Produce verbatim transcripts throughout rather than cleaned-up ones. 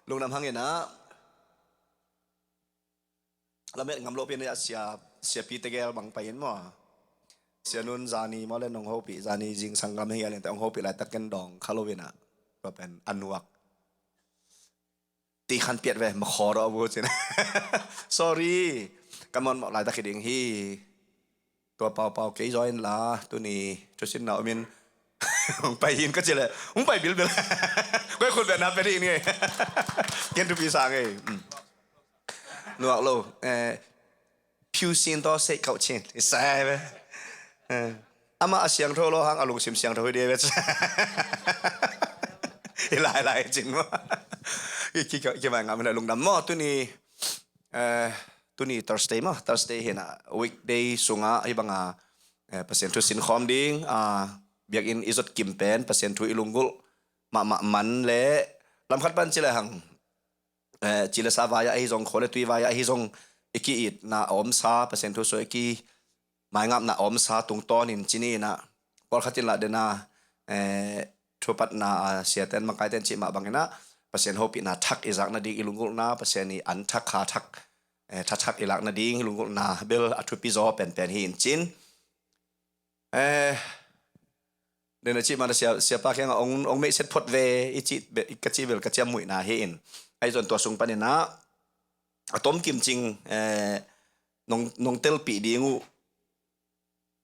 Lungdam hang in ah, lamet ngam loh pi in ah, sia, siapi tegel bang pai in maw. Sia Nun zani maw le nong hopih, zani zingsang lam hi a lian te hong hopih laitak ken dawng kha lo in ah, tua pen a nuak. Ti khan piat ve, ma khaw rawh a bu cin. Sorry. Kan mawn mawh laitak hi ding hi. Tua paupau kei zaw in la, tuni thusinna om in. Hong pai hin ka ci le, hong pai bilbil. Koi khut ve na pe ding ni. Ken thupi sa ngei. Mm. Nuak lo. Eh, phiu sin tawh seih kauh cin. I sai ve. Eh. Amah a siangtho lo hang a lungsim siangtho hi dia ve. I lai lai cin maw. Ki, ki, ki, ki mai ngam in ah lungdam maw tuni. Eh, tuni Thursday maw. Thursday hi in ah weekday sungah hi bang a, eh, Pasian thu sin khawm ding, ah, biakinn i zot kim pen Pasian thu i lunggulh mahmah man le lam khat pan ci le hang, eh, ci le sa vai ah ahi zong, khua le tui vai ah ahi zong, i ki-itna a omsa, Pasian thu sung i ki maingapna a omsa tungtawn in ci ni in ah, pawlkhat in lah den a, eh, thupatna a siaten makaiten cih mah bang in ah, Pasian hopihna thak i zak nading i lunggulhna, Pasian i an thak, kha thak, eh, tha thak i lak nading i lunggulhna bel a thupi zaw penpen hi in cin. Eh, den a cih mah na sia, siapa kiangah ong, ong meihset phot ve, i cih be, ka cih bel ka ciammuihna hi in. Ahi zong tua sung pan in ah, a tom kim cing, eh, nong, nong telpih ding uh,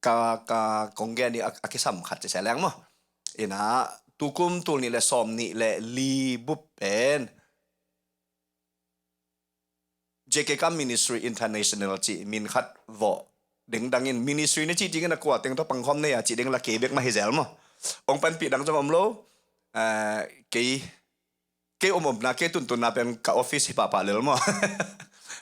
ka, ka kong gen ding a, a kisam khat ci sia leng maw. In ah, tukum tul nih le sawm nih le li bup pen, J K Kam Ministry International cih min khat vawh dengdang in, ministry na cih ding in a kua teng tawh pangkhawm nei a cih deng la kei bek mah hi zel maw. Ong panpih dang zong om lo. Eh, kei, kei om omna, kei tuntunna pen ka office hi pahpah lel maw.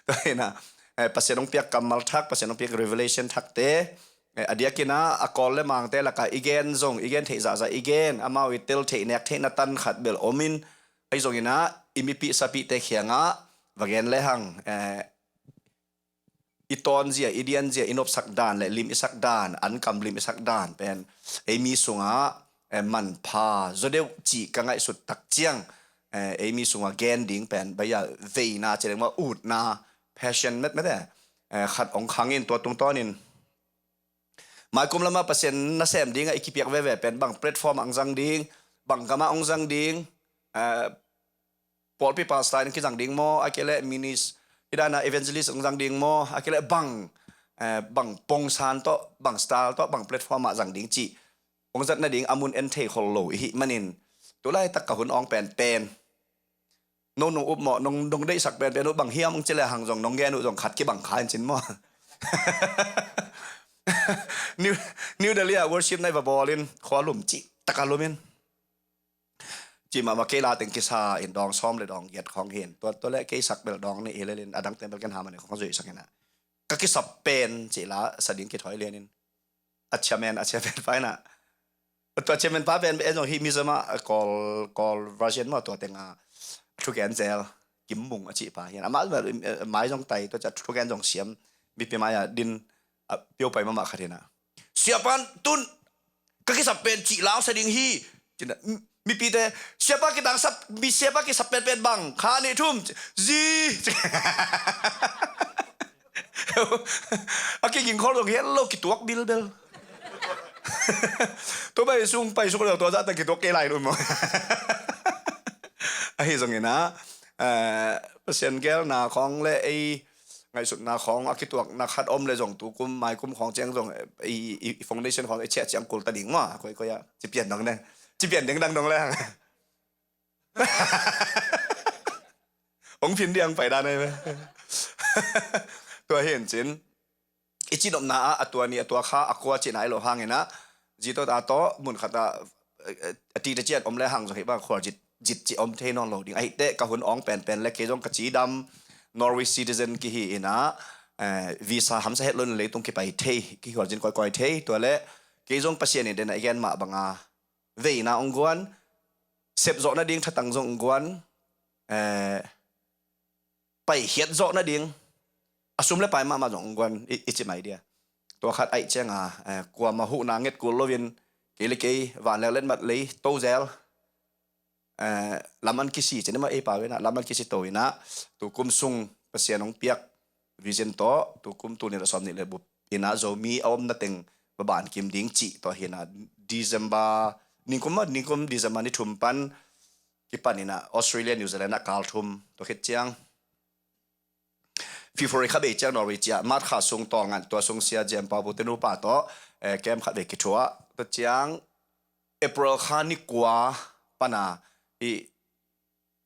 Tua hi in ah, eh, Pasian ong piak kammal thak, Pasian ong piak revelation thakte, eh, a diakin ah a kawl le mangte lakah i gen zong, i gen theih zahzah i gen, amau i tel theih nek theihna tan khat bel om in, ahi zong in ah, i mipih sapihte kiangah va gen le hang, eh, i tawnzia, i dianzia, i nopsak dan le lim i sak dan, ankam lim i sak dan pen ei mi sungah, eh, manpha zaw deuh cih ka ngaihsut tak ciang, eh, ei mi sungah gen ding pen, baia veina ci leng maw, utna, passion metmet e, eh, khat ong khang in, tua tungtawn in maikum lamah Pasian nasem dingah i kipiak veve pen bang platform ah ong zang ding, bang gamah ong zang ding, eh, pawlpi pastor in kizang ding maw, a kei leh minis, i dana evangelist ong zang ding maw, a kei leh bang, eh, bang pongsan tawh, bang style tawh, bang platform ah zang ding cih ong zat nading a mun en thei khol lo i hih manin, tu laitak ka hun awng penpen, no nong up mawh, nong, nong deihsak penpen uh bang hiam ong ci le hang zong nong gen uh zong khat kibang kha in cin maw. New, New Delhi ah worship night va bawl in khua lum cih taka lum in. Cih mahmah kei la teng kisa in dawng sawm le dawng giat khawng hi in. Tua, tua le kei sak bel dawng nih hi lel in, a dang teng bel ken ha mah nih khawng zuih sak in ah. Ka kisap pen cih la sa ding kithawi lian in. A chairman, a chairman pa in ah. Tua chairman pa pen en zong hih Mizo mah, a Kawl, Kawl version mah tua teng a thugen zel, Kim Mung a cih pa hi in. Amah, eh, mai zong tai, tua ciang thugen zong siam, mipi mai a din, a pio pai mahmah khat hi in ah. Siapa in tun, ka kisap pen cih la sa ding hi. Ci in ah, m-, mipite, siapa kitangsap, mi siapa kisap penpen bang, kha nih thum, zi. A kiging khol zong hian lo kituak bilbel. Tua bai sung pai suk lo tua zahta kituak kei lai in um maw. Ahi zong in ah, eh, Pasian gelna khawng le ei ngaihsutna khawng a kituakna khat om le zong tukum maikum khawng ciang zong, eh, i, i, i foundation khawng i ciah ciang kul ta ding maw. Koi, koi a, ci pian dong ne. Ci pian ding dang dong le hang. Ong phin diang pai dan ai ve. Tua hi in cin. I cinopna ah, a tua ni, a tua kha, a kua cihna i lo hang in ah, zi tawh ta tawh, mun khat ah, eh, eh, a ti ta cian om le hang zong hi bang khual zit, zit ci om thei nawn lo ding. Ahih teh ka hun awng penpen le kei zong ka cidam, Norway citizen kihi in ah, eh, visa hamsa het lo in leitung kipai thei, kikhual zin kawikawi thei, tua le kei zong Pasian in den a i gen mah banga, veina ong guan, sep zawh nading thatang zong ong guan, eh, paikhiat zawh nading, a sum le pai mahmah zong ong guan, i, i ci mai dia. Tua khat aih cianga, eh, kuama huhna nget kul loin, kei le kei, van lek letmat lei, to zel, eh, lam an kisi ci ni mah ei pau inah, lam an kisi to inah, tu kum sung Pasian hong piak vision tawh tu kum tul nih le sawm nih le bup inah Zomi a omna teng va bankim ding cih tawh hi inah, December, ningkum mah, ningkum December ni thum pan kipan inah Australia, New Zealand ah kal thum, tua khit ciang February kha bei ciang Norway ciah, March kha sung tawlngan, tua sung Sia Jem Pau Pu te nupa tawh, eh, camp khat vei kithuah, tua ciang April kha ni kua pana i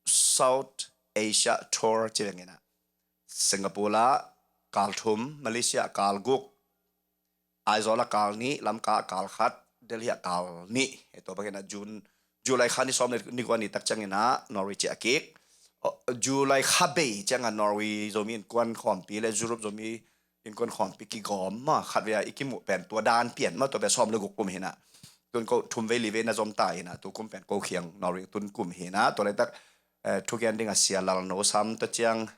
South Asia tour ci veng inah, Singapore ah kal thum, Malaysia ah kal guk, Aizawl ah kal nih, Lamka ah kal khat, Delhi ah kal nih. Hei, tua bangin ah June, July kha ni sawm le ni kua ni tak ciangin ah Norway ciah kik. Aw, July kha bei ciangin Norway Zomi Innkuan Khawmpi le Europe Zomi Innkuan Khawmpi kigawm mah, khat vei a i kimuh pen tua dan pian mah, tua pen sawm le guk kum hi inah. Tun ko thum vei li vei na zom ta inah, tu kum pen ko khiang Norway tun kum hi inah, tua laitak, eh, thugen ding a Sia Lalno Sam, tua ciang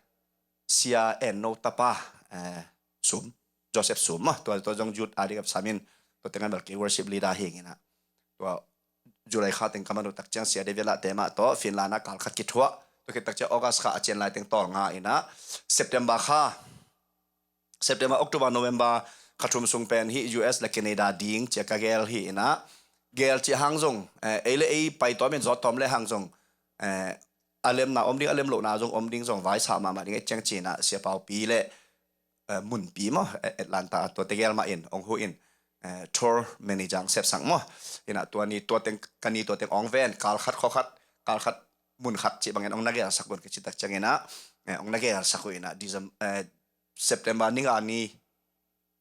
Sia En No tapa, eh, Sum, Joseph Sum mah, tua, tua zong youth a ding a sam in, tua teng a bel kei worship leader hi ing inah. Tua July kha teng ka man uh tak ciang Sia David Lah te mah tawh Finland ah kal khat kithuah, tua khit tak ciang August kha a cian lai teng tawlnga inah, September kha, September, October, November kha thum sung pen hih U S le Canada ding cia ka gel hi inah, gel cia hang zong, eh, ei le ei pai tawm in zawt tawm le hang zong, eh, a lemna om ding, a lem lohna zong om ding, zong vaisa mahmah ding ei ciang ci inah Sia Pau Pi le, eh, Mun Pi maw, eh, Atlanta, tua tegel mah in hong huh in, eh, tour manager hong sepsak maw. Inah tua ni tua teng, ka ni tua teng hong ven, kal khat khaw khat, kal khat mun khat cih bangin hong na gelsak un ka cih tak ciang inah, eh, hong na gelsak uh inah, Decem-, eh, September ni nga ni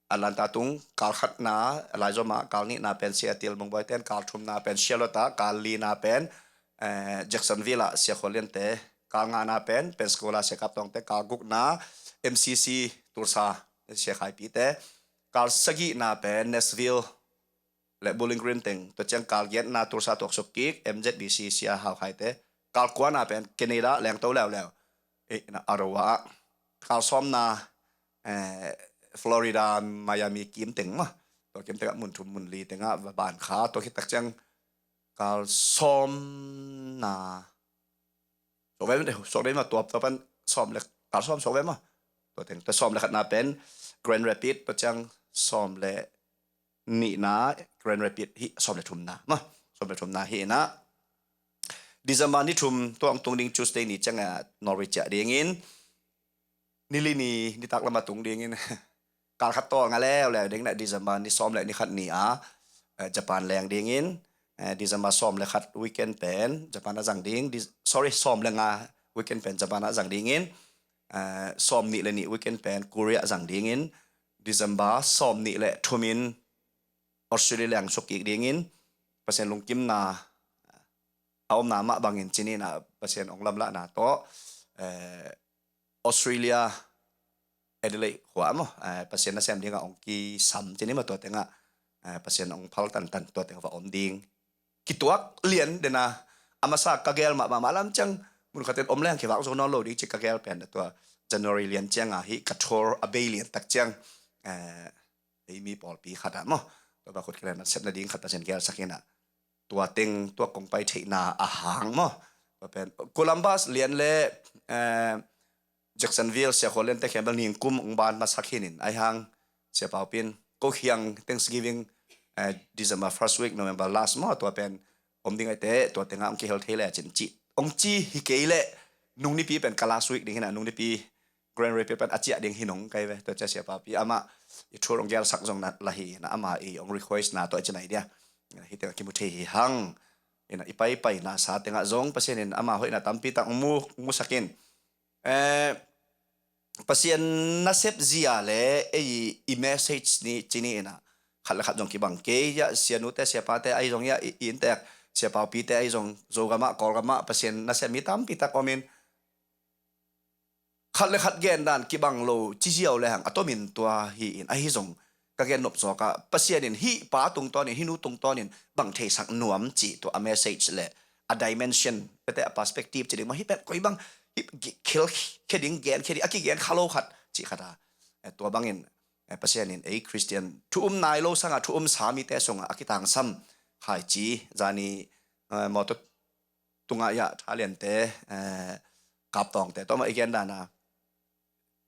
Atlanta tung kal khatna, Laizom ah kal nihna pen Seattle Mungbawi ten, kal thumna pen Charlotte ah, kal lina pen, eh, Jacksonville ah Sia Khua Lian te, kal ngana pen Pensacola Sia Kap Tawng te, kal gukna M C C Tulsa Sia Khai Pi te, kal sagihna pen Nashville le Bowling Green teng, tua ciang kal giatna Tulsa tuaksuk kik, M Z B C Sia Hau Khai te, kal kuana pen Canada Lengto leuleu, eh, na Ottawa ah, kal sawmna, eh, Florida Miami kim teng mah, tua kim tengah mun thum mun li tengah va ban kha, tua khit tak ciang kal sawmna, sawm ve mah, sawm ve mah, tua, tua pan sawm le, kal sawm, sawm ve mah. Tua teng, tua sawm le khatna pen Grand Rapids, tua ciang sawm le nihna Grand Rapids hi, sawm le thumna mah. Sawm le thumna hi inah, December ni thum tua hong tung ding Tuesday ni ciangah Norway ciah dingin, ni li ni, nitak lamah tung dingin, kal khat tawlnga leuleu ding inah December ni sawm le ni khat ni a, eh, Japan leng dingin, eh, December sawm le khat weekend pen Japan ah zang ding, Dec-, sorry, sawm le nga weekend pen Japan ah zang dingin, eh, sawm nih le nih weekend pen Korea ah zang dingin, December sawm nih le thum in Australia leng suk kik dingin, Pasian lungkimna a omna mah bangin ci ni inah, Pasian hong lamlahna tawh, eh, Australia, Adelaide khua maw, eh, Pasian nasem dingah hong kisam ci ni mah, tua tengah, eh, Pasian hong phal tantan, tua tengah va om ding. Kituak lian dena, a masa ka gel mahmah, mah lam ciang mun khatin om leng kivak zo nawn lo ding ci ka gel pen, tua January lian ciangah hih ka tour a bei lian tak ciang, eh, ei mi pawlpi khat ah maw, tua bang khut kilen man sepna ding khat Pasian gelsak inah, tua teng, tua kong pai theihna a hang maw. Tua pen Columbus lian le, eh, Jacksonville, Sia Khua Lian te khempeuh ningkum hong ban masak hi in, ahi hang Sia Pau Pi in, ko khiang Thanksgiving, eh, December first week, November last maw, tua pen om ding ahi te, tua tengah hong kihel thei le cin ci, hong ci hi kei leh, nung nipi pen ka last week ding hi inah, nung nipi Grand Rapids pan a ciah ding hi nong kai ve, tua ciang Sia Pau Pi amah i thu hong gelsak zong na la hi inah, amah i hong request na tawh i ci nai dia. Hih tengah kimu thei hi hang. Inah i paipaina sa tengah zong Pasian in amah hoihna tampi tak hong mu, hong musak in. Eh, Pasian nasep zia le ei i message ni ci ni inah, khat le khat zong kibang kei, ya, sianute siapate ahi zong, ya, i, i inntek Sia Pau Pi te ahi zong, Zogam ah, Kawlgam ah Pasian nasem mi tampi tak om in, khat le khat gen dan kibang lo ci ziau le hang a tomin tua hi in, ahi zong ka gen nop zawk ah, Pasian in hih pa tungtawn in, hih nu tungtawn in bang theisak nuam cih tua a message le a dimension, pete a perspective ci ding maw, hih pen koi bang, hih gi-, khel khe ding, gen khe ding, a kigen kha lo khat cih khat a, eh, tua bangin, eh, Pasian in ei Christian thu um nai lo sangah thu um sa mite sungah a kitangsam khaici, zani, eh, mawtaw tungah iah thaliante, eh, kaptawngte tawh mah i gen dana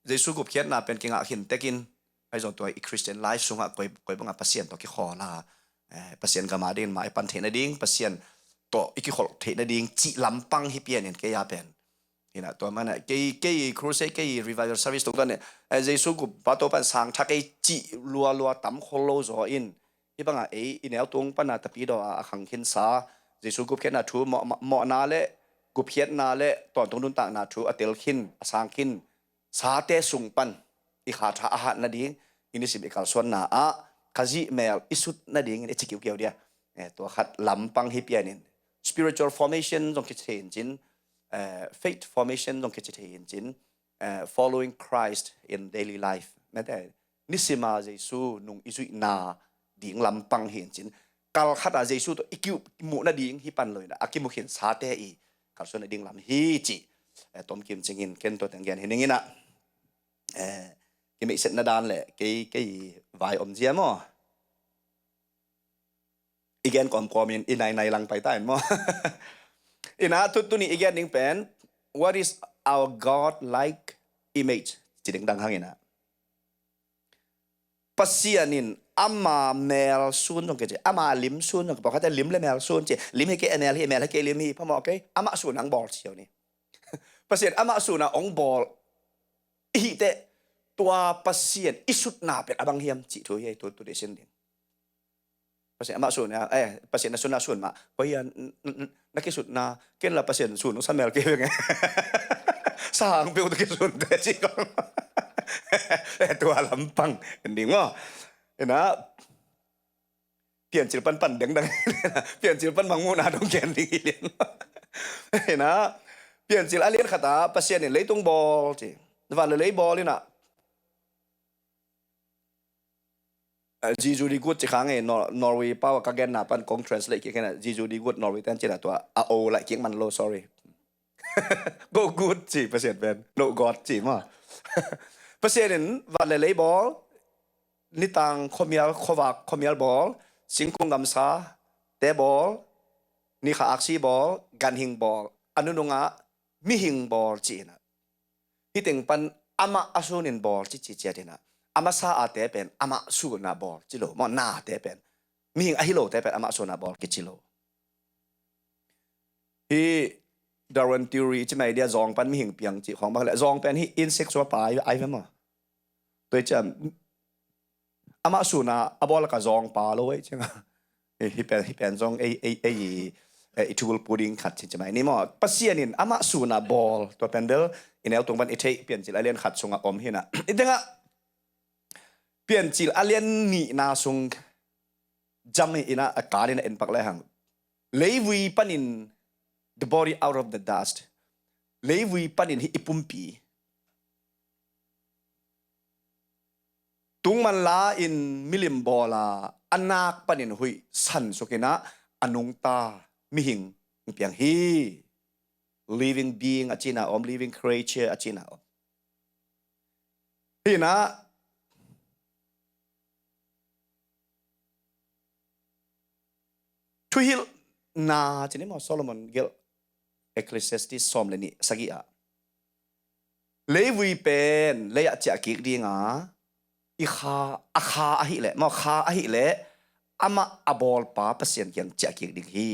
Jesu gupkhiatna pen kingah khin tekin, ahi zong tua i Christian life sungah koi, koi bangah Pasian tawh kikhawla, eh, Pasian gama dingin mah i pan theih nading, Pasian tawh i kikholh theih nading cih lampang hi pianin kei a pen. Hinah tua manah kei, kei crusade, kei revival service tungtawn eh, Jesu guppa tawh pan sang tha kei cih lualua tam khol lo zaw in, hih bangah ei i neu tung pana tapidaw a, a khang khinsa Jesu gupkhiatna thu, mawh, mawhna le gupkhiatna le tawntung nuntakna thu a tel khin, a sang khin sate sung pan i kha tha a hat nading, i nisim i kalsuanna ah Khazih mel i sut nadingin i ci kiukiau dia. Eh, tua khat lampang hi pianin spiritual formation zong kici thei in cin, eh, faith formation zong kici thei in cin, eh, following Christ in daily life. Mete, nisima Jesu nung i zuihna ding lampang hi in cin, kal khata Jesu tawh i kimuh nading hi pan lo in a kimu khinsate i kalsuan nading lam hi ci, eh, tomkim cingin ken tua teng gen hi ning inah, eh, kimeihsetna dan le kei, kei vai om zia maw? I gen kawmkawmin i nainai lang pai ta in maw? Inah tut tuni i gen ding pen, what is our God like image? Ci ding dang hang inah. Pasian in ama mel sun zong kici, ama lim sun zong kici, pawlkhatte lim le mel sun ci, lim hi kei a mel hi, mel hi kei lim hi, phamawh kei, amah sun ang bawl ci ni. Pasian amah sun a ong bawl i hih teh, tua Pasian i sutna pen a bang hiam cih thu hi ei, tu, tu dei sin ding. Pasian amah sun a, eh, Pasian a sun a sun mah. Koi hian, n-, n-, n-, na kisutna, ken la Pasian sun sa mel kei veng e. Sang peuh tu kisun te ci kong. Eh, tua lampang, en ding maw. Ina, Piancil pan pan dengdang. Piancil pan mangmuhna dong ken ding hi lian. Ina, Piancil a lian khata, Pasian in leitung bawl ci. Van le lei bawl ina. Eh, Jesu di gut ci khang e, Nor-, Norway pau a ka genna pan kong translate kik kena, Jesu di gut Norway ten cina tua, a o lai kik man lo, sorry. Go good ci, Pasian pen. No God ci ma. Pasian in van le lei bawl, nitang khuamial, khuavak khuamial bawl, singkung gamsa te bawl, nikha aksi bawl, ganhing bawl, a nunungah mihing bawl ci ina. Hiteng pan amah a sunin bawl ci ci ciat ina. Amah sa a te pen amah suna bawl ci lo. Maw na te pen. Mihing ahi lo te pen amah suna bawl kici lo. Hi Darwin theory ci mai dia zawng pan mihing piang ci khong bang le. Zawng pen hi insect sua pa ai, ai ve maw. Tua i ciam, amah suna a bawl ka zawng pa lo ei cianga. Hi, hi pen, hi pen zong ei, ei, ei, ei, i thul puding khat ci ci mai ni maw. Pasian in amah suna bawl. Tua pen bel, i neu tung pan i theih Piancil a lian khat sunga om hina. I tengah, Piancil a lian nihna sung jam hi ina a kan ina en pak le hang. Leivui panin, the body out of the dust. Leivui panin hi i pumpi. Tungman la in milim bawla a nak panin huih san sukina a nungta mihing piang hi. Living being a cina om, living creature a cina om. Hina, thuhilhna cini maw Solomon gelh Ecclesiastes sawm le nih sagih ah. Leivui pen lei ah ciah kik dinga, i kha, a kha ahih leh, maw kha ahih leh, amah a bawlpa Pasian kiang ciah kik ding hi.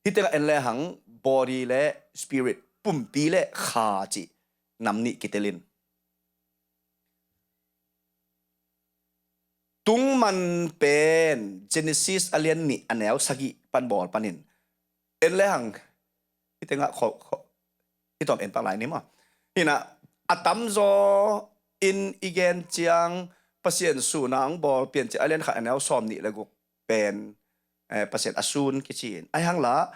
Hih tengah en le hang body le spirit, pumpi le kha cih nam nih kitelin. Tungman pen Genesis a lian nih a neu sagih pan bawl panin. En le hang, hih tengah kho, kho, hih tawm en pak lai ni maw. Hina, a tamzaw in i gen ciang Pasian suna ang bawl Piancil a lian khat a neu sawm nih le guk pen, eh, Pasian a sun kici in. Ai hang la,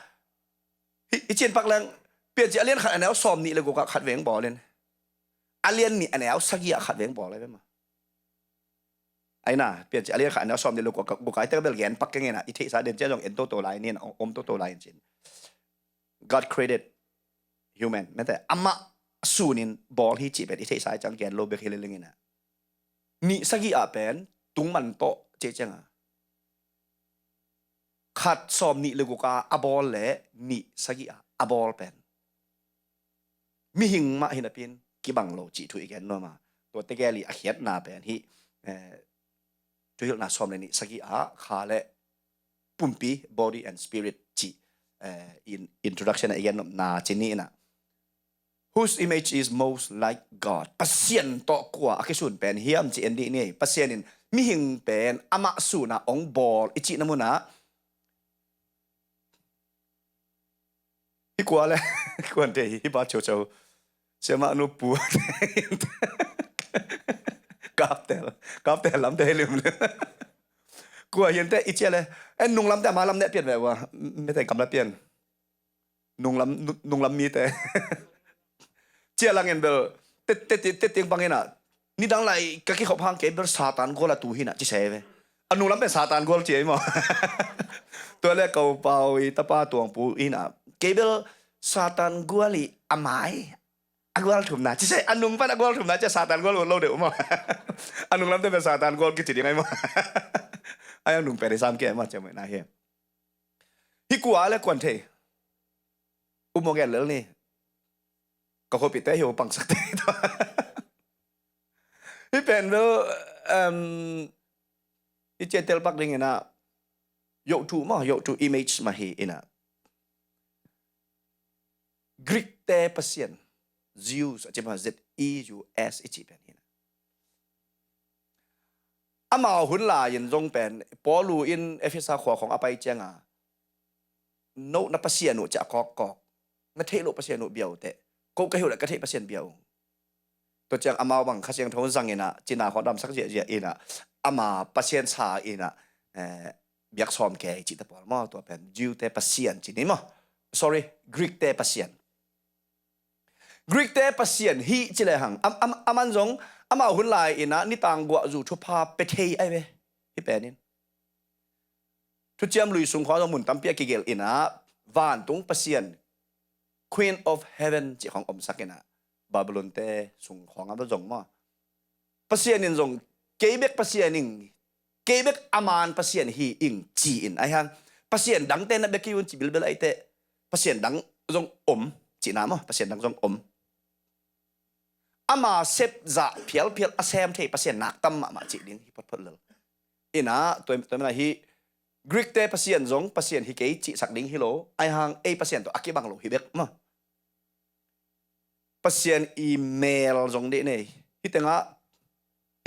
hi, hi cin pak leng, Piancil a lian khat a neu sawm nih le guk ah khat veng bawl in. A lian nih a neu sagih ah khat veng bawl ai ve maw. Aina, Piancil a lian khat a neu sawm nih le guk ah, guk ah i teng bel gen pak keng ina, i theihsa den ciang zong en toto lai nin, om toto lai in cin. God created human. Mete, amah sunin bawl hi cih pen i theihsa i ciang gen lo bek hi le leng ina. Nih sagih ah pen, tungman tawh cih cianga. khat sawm nih le guk a a bawl le nih sagih a a bawl pen mihing mah hi napi-in kibang lo cih thu i gen nuam a, tua tegel i a khiatna pen hih, eh, Thuhilhna sawm le nih sagih a kha le pumpi, body and spirit cih, eh, in, introduction a i gen nopna ci ni in ah, "Whose image is most like God?" Pasian tawh kua a kisun pen hiam ci en dih ni. Pasian in mihing pen amah sun a hong bawl i cihna mun ah, hih kua le, kuan te hi, hih pa ciauciau, siamah nu pu kaptel, kaptel lamte hi limlim. Kua hian te i cia le, eh, nunglam te a ma lam ne pian ve ua, mete gamla pian. Nunglam, nu-, nunglam mite. Cia langin bel, te, te, te, te tiang bangin ah, nidang lai ka kikhop hang kei bel Satan gual a tu hi na, ci se ve. A nunglam pen Satan gual ci ei maw. Tua le ko pau i tapa tuang pu i na, kei bel Satan gual i a mai, a gual thumna, ci se, a nung pan a gual thumna, ci a Satan gual ut lo deuh maw. A nunglam te pen Satan gual kici ding ai maw. Ai ang nung pen i sam ke ai maw, cia mai na hi. Hih kua le kuan thei. U maw gen lel ni. Ka khuapite hi u pangsak te. Hih pen bel, um, i cia tel pak ding in ah, yoh thu maw, yoh thu image mah hi in ah. Greek te Pasian, Zeus, a ci maw, Z E U S, i ci pen hi in ah. Amau hun lai-in zong pen, Paul in Efesa khua khawng a pai ciang a, no na Pasian uh ci a kawkkawk, na theih loh Pasian uh bia uh teh, ko ka hi uh le ka theih Pasian bia uh. Tua ciang amau bang Kha Siangtho zang in ah, cina khawng damsak ziahziah in ah, ama Pasian sa in ah, eh, biak sawm kei cih te pawl maw, tua pen Jew te Pasian ci ni maw. Sorry, Greek te Pasian. Greek te Pasian hi ci le hang. Am, am, aman zong, amau hun lai in ah, nitang guah zu thupha pe thei ai ve. Hih pen in. Thuciam Lui sung khawng zong mun tampi a kigelh in ah, vantung Pasian, Queen of Heaven cih khawng omsak in ah, Babylon te sung khawng a zong maw. Pasian in zong, kei bek Pasian ing, kei bek a man Pasian hi ing ci in, ai hang, Pasian dangte na bek hi un ci bilbel ai teh, Pasian dang zong om, cihna maw, Pasian dang zong om. Ama sep zah phialphial a sem thei Pasian nak tam mahmah cih ding hi photphot lel. In ah, tua, tua mana hi, Greek te Pasian zong, Pasian hi kei cihsak ding hi lo, ai hang, ei Pasian tawh a kibang lo hi bek maw. Pasian i mel zong dih nei. Hih tengah,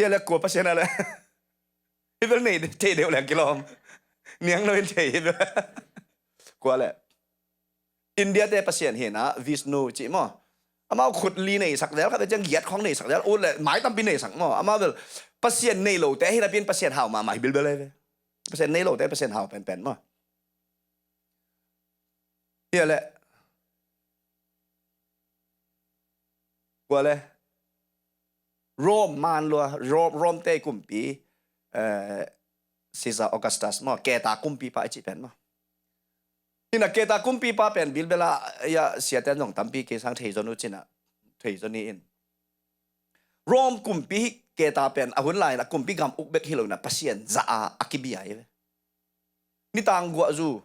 hih a le kua Pasian a le. Hih bel nei thei deuh leng kilawm. Niang lo in thei hi bel. Kua le. India te Pasian hi na, Vishnu cih maw. Amau khut li neisak del, khat ciang giat khawng neisak del, ut le mai tampi neisak maw. Amau bel Pasian nei lo te hi napi-in Pasian hau mahmah hi bilbel hi ve. Pasian nei lo te Pasian hau penpen maw. Hih a le. Kua le. Rome man lua, Rome, Rome te kumpi, eh, Caesar Augustus maw, keta kumpipa i cih pen maw. Hi na keta kumpipa pen bilbel a, ya, siate zong tampi kei sang thei zon uh ci na, thei zon hi in. Rome kumpi hi keta pen a hun lai in a kumpi gam uk bek hi lo in a Pasian za a, a kibia hi ve. Nitang guah zu,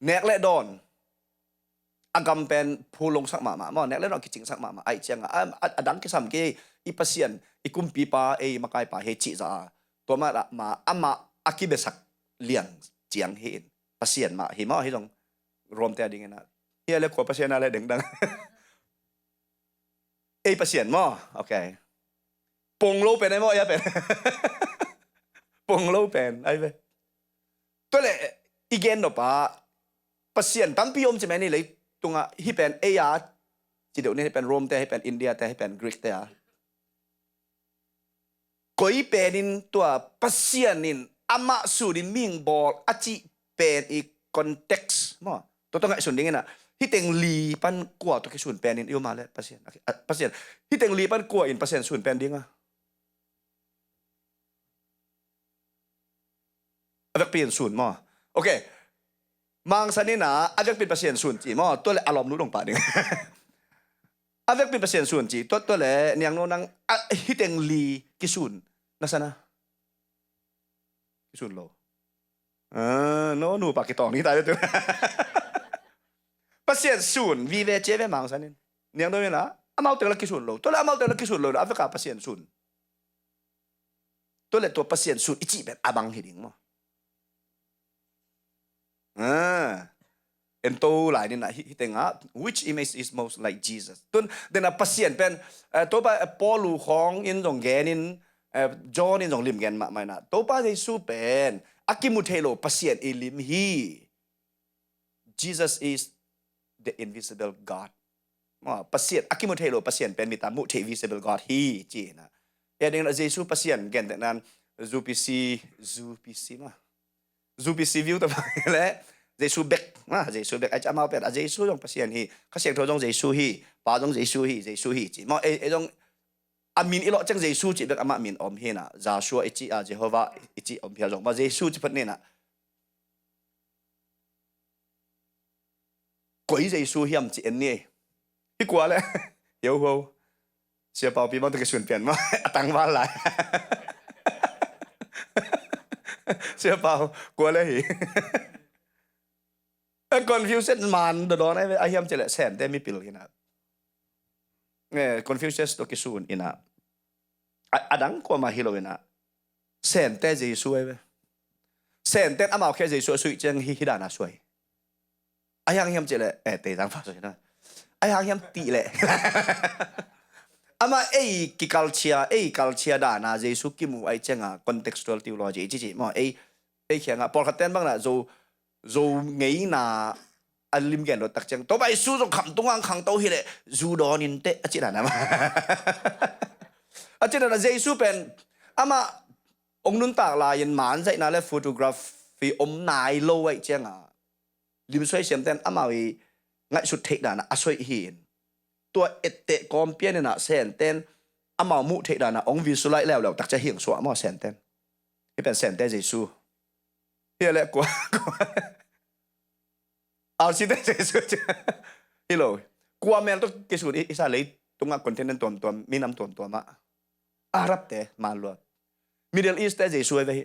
nek le dawn, a gam pen phulongsak mahmah maw, nek le dawn kicingsak mahmah, ai ciang a, a, a dang kisam kei, i Pasian, i kumpipa, ei makaipa hi cih za a, tua mah, mah, amah a kibesak liang ciang hi in, Pasian mah hi maw, hi zong, Rome te a ding in a, hi a le kua Pasian a le dengdang. Ei Pasian maw? Ok. Pong lo pen ai maw, ei a pen. Pong lo pen ai ve. Tua le, i gen nop a, Pasian tampi om ci mah ni leitungah, hih pen ei a, ci deuh ni, hih pen Rome te, hih pen India te, hih pen Greek te a. Koi pen in tua Pasian in amah sun in mihing bawl a cih pen i context maw. Tua tua ngaihsun ding in a, hih teng li pan kua tua kisun pen in i om a le Pasian. A, Pasian. Hih teng li pan kua in Pasian sun pen ding a. A vekpi in sun maw. Ok. Mangsan in a, a vekpi in Pasian sun ci maw. Tua le a lawm lut dong pah ding. A vekpi in Pasian sun ci. Tua, tua le niang no nang, a, hih teng li kisun. Na sa na. Kisun lo. Ah, no, nupa kitawng ni ta ve tu. Pasian sun vive cia ve mangsan in. Niang dong in a, amau teng la kisun lo. Tua le amau teng la kisun lo, a veka Pasian sun. Tua le tua Pasian sun i cih pen a bang hi ding maw. Ah. En to lai ni na hi, hi teng ah, which image is most like Jesus? Tun, den a Pasian pen, eh, Topa, eh, Paul khawng in zong gen in, eh, John in zong lim gen mahmah in a. Topa Jesu pen, a kimu thei lo Pasian i lim hi. Jesus is the invisible God. Maw, Pasian, a kimu thei lo Pasian pen mita mu thei visible God hi, ci na. Ya ding na Jesu Pasian gen te nan, U P C, U P C maw. U P C view ta bang le, Jesu bek, maw, Jesu bek, ai amau pen, a Jesu zong Pasian hi, Kha Siangtho zong Jesu hi, Pa zong Jesu hi, Jesu hi, ci. Maw, ei, ei zong, a min i lawh ciang Jesu ci bek amah min om hi na, Joshua i ci a, Jehovah i ci om hi a zong, maw, Jesu ci phot ni na. Koi Jesu hiam ci en ni. Hi kua le. Yo ho. Sia Pau pi bang te kisun pian maw. A tangval lai. Sia Pau, kua le hi. A confusion man dodon ai ve, a hiam ci le Sente mipil hi na. Eh, Confucius to kisun in a. A, a dang kuamah hi lo in a. Sente Jesu ai ve. Senten amau khia Jesu a suih ciang hi, hi dan a suai. A hiang hiam ci le, eh, te dang fa suai na. A hiang hiam ti le. Ama ei kikalchia, ei kalchia dan a Jesu kimu ai ciang a contextual theology ci ci maw. Ei, ei khiang a pawlkhat ten bang na zo, zo ngeina a lim gen lo tak ciang. Topa Jesu zong khamtung ang khangto hi le, zu dawn in te, a ci dan a maw. A ci dan a Jesu pen, ama ong nuntak lai-in man zaihna le photography om nai lo ai ciang a. Limsuai siamten amau i ngaihsut theih dan a a soih hi in. Tua etteh kawm pian in a Senten amau muh theih dan a ong visualize leuleu tak ciang hiang suah maw Senten. Hi pen Sente Jesu. Hi le kua, kua. Aussie te Jesu ci. Hi lo. Kua mel to kisun i, i sa lei tunga continent tuamtuam, minam tuamtuam ah. Arab te, malua. Middle East te Jesu ai ve hi.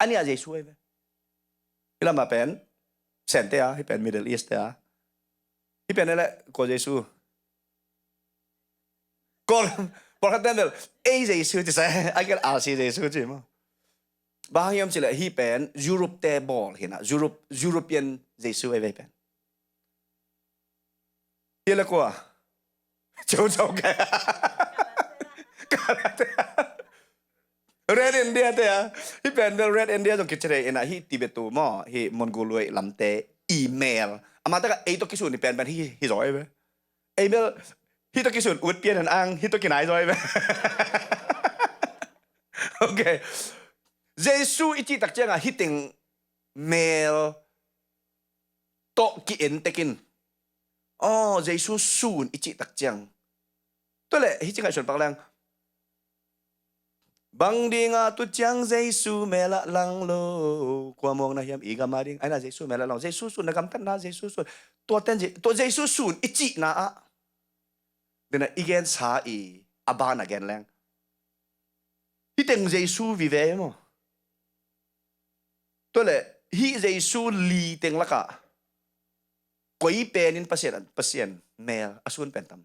A nih a Jesu ai ve. Hi lamah pen, Sente a, hi pen Middle East te a. Hi pen ele, ko Jesu. Kol, por khat ten bel, ei Jesu ci sa, a gel Aussie Jesu ci maw. Bang hiam ci le, hi pen, Europe te bawl hi na, Europe, European Jesu ai ve pen. Hi le kua. Chau chau ka. Red India te a. Hi pen bel Red India zong kichire in a hi Tibet tu maw. Hi Mongoloid lam te email. Ama taka ei to kisun ni pen pen hi, hi zoi ve. Ei bel hi to kisun ut pian an ang, hi to kinai zoi ve. Okay. Jesu i cih tak ciang a hi teng mel tawh ki-en tekin. Aw, Jesu sun i cih tak ciang. Tua le, hi ci ngaihsun pak leng. Bang dinga tu ciang Jesu mel ah lang lo. Kua muang na hiam i gam a ding. Ai na Jesu mel ah lang. Jesu sun na gamtatna, Jesu sun. Tua ten Je-, tua Jesu sun i cihna ah. Dena i gensa i a ban a gen leng. Hi teng Jesu vive maw. Tua le, hi Jesu li teng lakah. Koi pen in Pasian, Pasian mel a sun pen tam.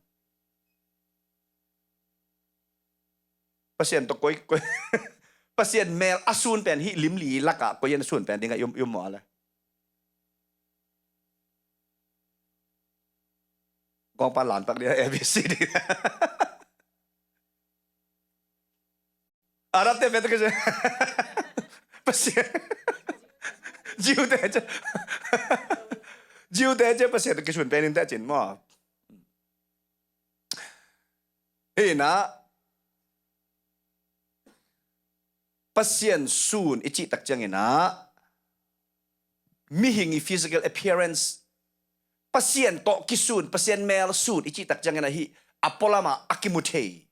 Pasian to koi, koi. Pasian mel a sun pen hi lim li lakah koi in a sun pen ding a yum, yum maw le. Kong pa lan pak dia A B C D. Arab te pen to kisun. Pasian. Jew te cia. Jew te cia Pasian to kisun pen in te cin maw. Hi na. Pasian sun i cih tak ciang in a. Mihing i physical appearance. Pasian tawh kisun, Pasian mel sun i cih tak ciang in a hi. A pualam ah a kimu thei.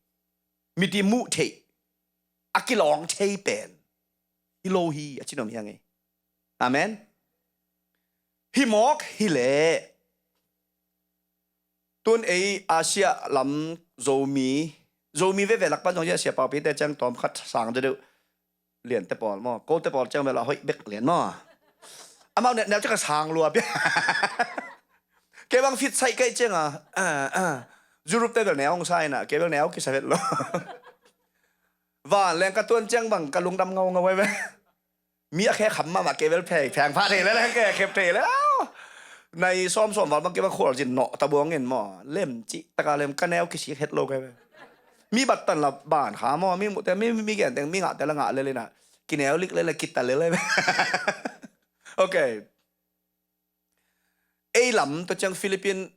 Mit i muh theih, a kilawng thei pen hi lo hi, a ci nuam hi hang e. Amen. Hi mawk hi leh. Tun ei Asia lam Zomi, Zomi veve lak pan zong hi a, Sia Pau Pi te ciang tawm khat sang deuh deuh. liante pawl maw, kote pawl ciang bel a hoih bek lian maw. Amau neu ciang a sang lua pia. Kei bang fit saih kaih ciang a, ah, ah, Europe te bel neu hong sa ina, kei bel neu kisa vet lo. Vanleng ka tuan ciang bang ka lungdam ngaungau ai ve. Mi a khe kham mahmah, kei bel phei pheng phah thei le le, kei khep thei le. Au. Nai sawm sawm val bang kei bang khual zin nawh tabuang in maw, lem cih taka lem, ka neu kisik het lo kei bel. Mi bat tan la ban kha maw, mi muhte, mi, mi gen teng, mi ngahte la ngah le le na. Kineu lik le le, kita le le. Okay. Ei lam tua ciang Philippine,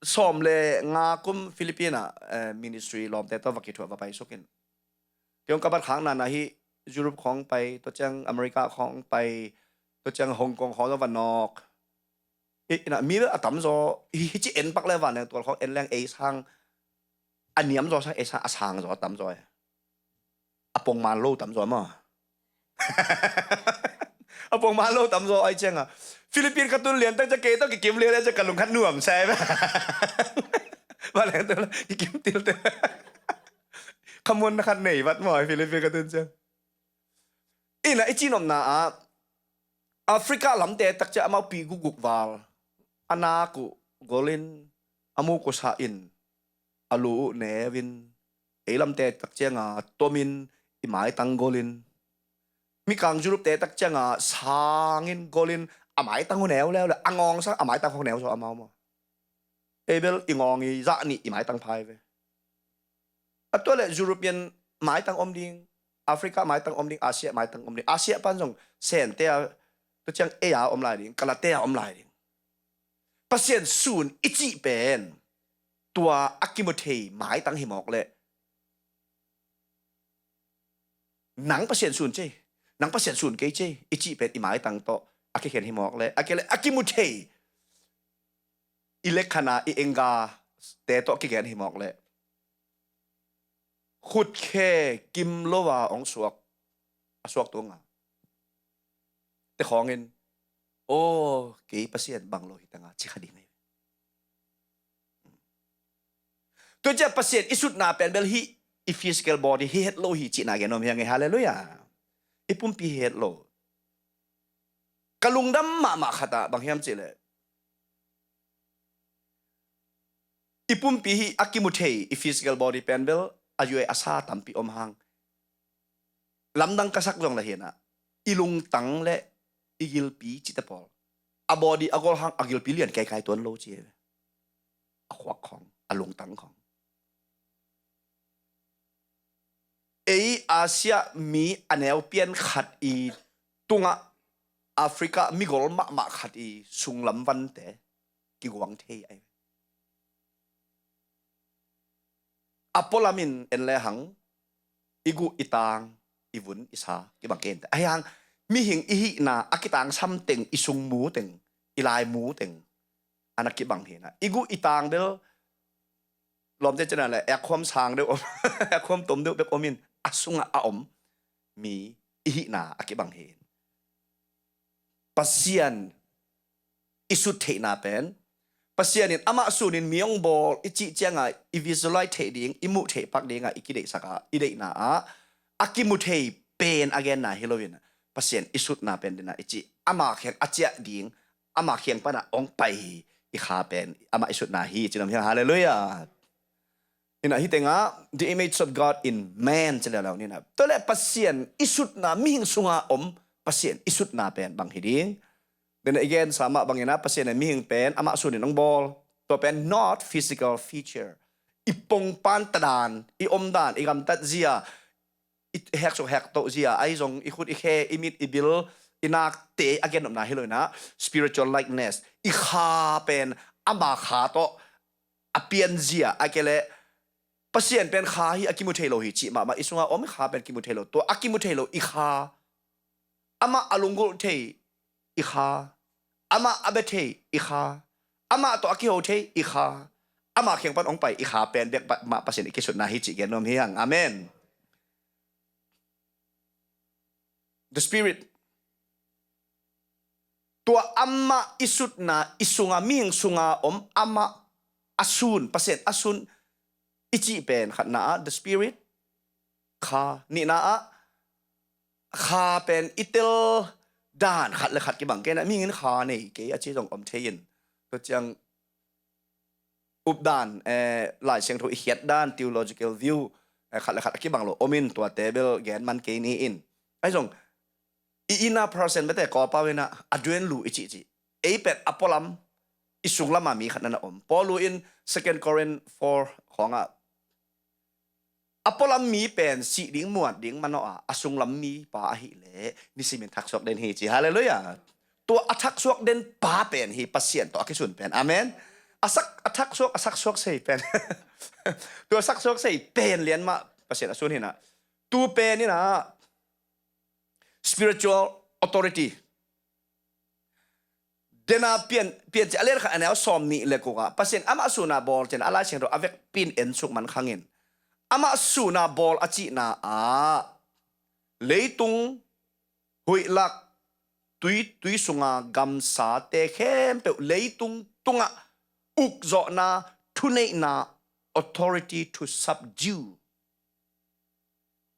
sawm le nga kum Philippine ah, eh, ministry lawmte tawh va kithuah va paisuk in. Kei hong ka bat khak nana hi Europe khawng pai, tua ciang America khawng pai, tua ciang Hong Kong khawng va nawk. Hi, ina, mi a tamzaw hi, hi ci en pak le vanleng tual khawng en leng ei sang, a niamzaw sang ei sang, a sangzaw a tamzaw e. A pongman lo tamzaw maw. A pongman lo tamzaw ai ciang a. Philippine ka tun lian tak ciang kei tawh kikim lian ai ciang ka lungkhat nuam sai. Vanleng tu kikim til te. Khamuanna khat nei vat maw, Philippine ka tun ciang. Ina i cinopna ah Africa lamte tak ciang amau pi gukguk val. A nak uh golin, a muk uh sa in, a lu uh neu in, ei lamte tak ciang a tomin, i maitang golin. Mikang Europe te tak ciang a sangin golin, a maitang uh neu leuleu, a ngawng sang a maitang khawng neu zaw amau maw. Ei bel i ngawng i zah nih i maitang phai ve. A tua le European maitang om ding, Africa maitang om ding, Asia maitang om ding. Asia pan zong Sente a, tua ciang ei a om lai ding, Kalate a om lai ding. Pasian sun i cih pen tua a kimu thei maitang hi mawk leh, nang Pasian sun cei, nang Pasian sun kei cei i cih pen i maitang tawh a kikhen hi mawk leh, a kei leh a kimu thei i lekhana, i engate tawh kigen hi mawk leh, khutkhe kim lo a hong suak, a suak tunga te khawngin, aw, kei Pasian bang lo hi tanga ci kha ding ahi. Tua ciang Pasian i sutna pen bel hih i physical body hi het lo hi cihna gen om hi hang e. Halleluiah. I pumpi hi het lo. Ka lungdam mahmah khat ah bang hiam cihleh, i pumpi hi a kimu thei i physical body pen bel a yue a sa tampi om hang. Lamdang ka sak zong la hi na, i lungtang le i gilpi cihte pawl, a body a gol hang a gilpi lian kaikai tuan lo ci hi ve. A khuak khawng, a lungtang khawng. Ei Asia mi a neu pian khat i tungah Africa migol mahmah khat i sunglam vante kiguang thei ai. A pualam in en lehang, i guh, i tang, i vun, i sa kibang kei inteh. Ahi hang mihing i hihna a kitangsam teng, i sung mu teng, i lai mu teng, a na kibang hi na. I guh i tang bel lawmte cina le, earkhuam sang deuh om, earkhuam tom deuh bek om in, a sungah a om mi i hihna a kibang hi. Pasian i sut theihna pen, Pasian in amah sunin mi hong bawl i cih cianga i visualize theih ding, i muh theih pak dinga i kideihsak a, i deihna ah a kimu thei pen a genna hi loin, Pasian i sutna pen dina i cih, ama kiang a ciah ding, ama kiang pana hong pai hi. I kha pen amah i sutna hi ci nuam hiang. Halleluiah. Ina hi tengah, the image of God in man ci leuleu nina. Tua le Pasian i sutna, mihing sunga om Pasian i sutna pen bang hi ding. Dena i gensa mah bangina Pasian in mihing pen amah sunin hong bawl. Tua pen not physical feature. I pongpan tadan, i omdan, i gamtat zia, i heksuk hektoh zia, ahi zong i khut i khe, i mit i bil, i nakte a gennopna hi loina, spiritual likeness. I kha pen ama kha tawh a pianzia, a kele Pasian pen kha hi, a kimu thei lo hi cih mahmah, i sunga om kha pen kimu thei lo. Tua a kimu thei lo i kha, amah a lunggulh thei i kha, amah a bia thei i kha, amah tawh a kiho thei i kha, amah kiang pan hong pai i kha pen bek mah Pasian i kisutna hi cih gen nuam hi hang. Amen. The Spirit. Tua amah i sutna, i sunga, mihing sunga om amah a sun, Pasian a sun i cih pen khatna ah the Spirit, kha, nihna ah kha pen i tel dan khat le khat kibang kei na, mihing in kha nei kei a ci zong om thei in, tua ciang updan, eh, Lai Siangtho i khiat dan, theological view, eh, khat le khat a kibang lo om in, tuate bel gen man kei ni in. Ahi zong i inn a person bete kawpau in a, a duen lu i cihcih, ei pen a pualam i sunglam a mi khat na na om. Paul in Second Corinth four khawngah a pualam mi pen sih ding muat ding manawh a, a sunglam mi pa ahih leh nisimin thaksuak den hi ci. Halleluiah. Tua a thaksuak den pa pen hi Pasian tawh a kisun pen. Amen. A sak, a thaksuak, a saksuak sei pen. Tua saksuak sei pen lian mah Pasian a sun hi na. Tu pen in a spiritual authority. Dena Pian, Piancil a lian khat a neu sawm nih le kuk ah Pasian amah suna bawl cin a Lai Siangtho a vekpi in en suk man khang in, amah suna bawl a cihna ah leitung huihlak tui, tui sunga gamsate khempeuh leitung tungah ukzawhna, thuneihna, authority to subdue.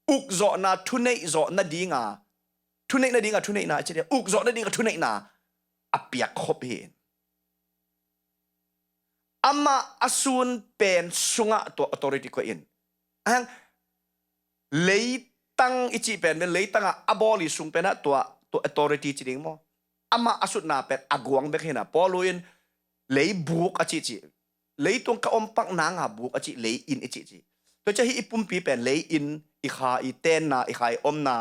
Ukzawhna, thuneih zawh nadinga, thuneih nadinga thuneihna a ci dia, ukzawh nadinga thuneihna a piak khop hi in. Amah a sun pen sungah tua authority koih in. Ahang leitang i cih pen, pen leitangah a bawl i sung penah tua, tua authority ci ding maw? Amah a sutna pen a guang bek hi na. Paul in leibuk a cih cih, leitung ka om pak nanga buk a cih, lei-inn i cih cih. Tua ciah hih i pumpi pen lei-inn, i kha i tenna, i kha i omna,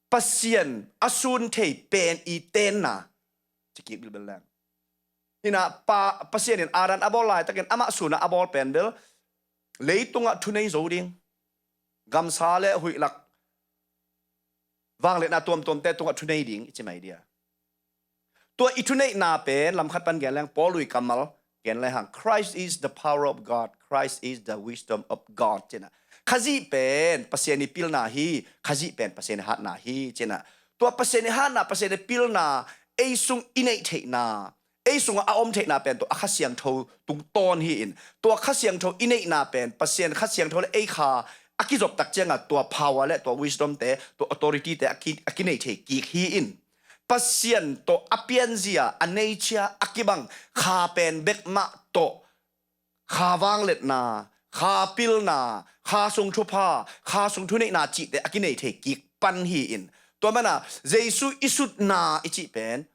Pasian a sun thei pen i tenna ci kik bilbel leng. Hi na, pa, Pasian in Adam a bawl laitakin amah suna a bawl pen bel leitungah thunei zo ding, gamsa le huihlak vangliatna tuamtuamte tungah thunei ding i ci mai dia. Tua i thuneihna pen lamkhat pan gen leng Paul i kammal gen le hang, Christ is the power of God, Christ is the wisdom of God, cina. Khazih pen Pasian i pilna hi, Khazih pen Pasian i hatna hi, cina. Tua Pasian i hatna, Pasian i pilna ei sung i neih theihna, ei sungah a om theihna pen tua a Kha Siangtho tungtawn hi in, tua Kha Siangtho i neihna pen Pasian Kha Siangtho le ei kha a kizop tak ciangah tua power le tua wisdom te, tua authority te a ki, a kinei thei kik hi in. Pasian tawh a pianzia, a nature a kibang kha pen bek mah tawh kha vangliatna, kha pilna, kha sung thupha, kha sung thuneihna cihte a kinei thei kik pan hi in. Tua mana Jesu i sutna i cih pen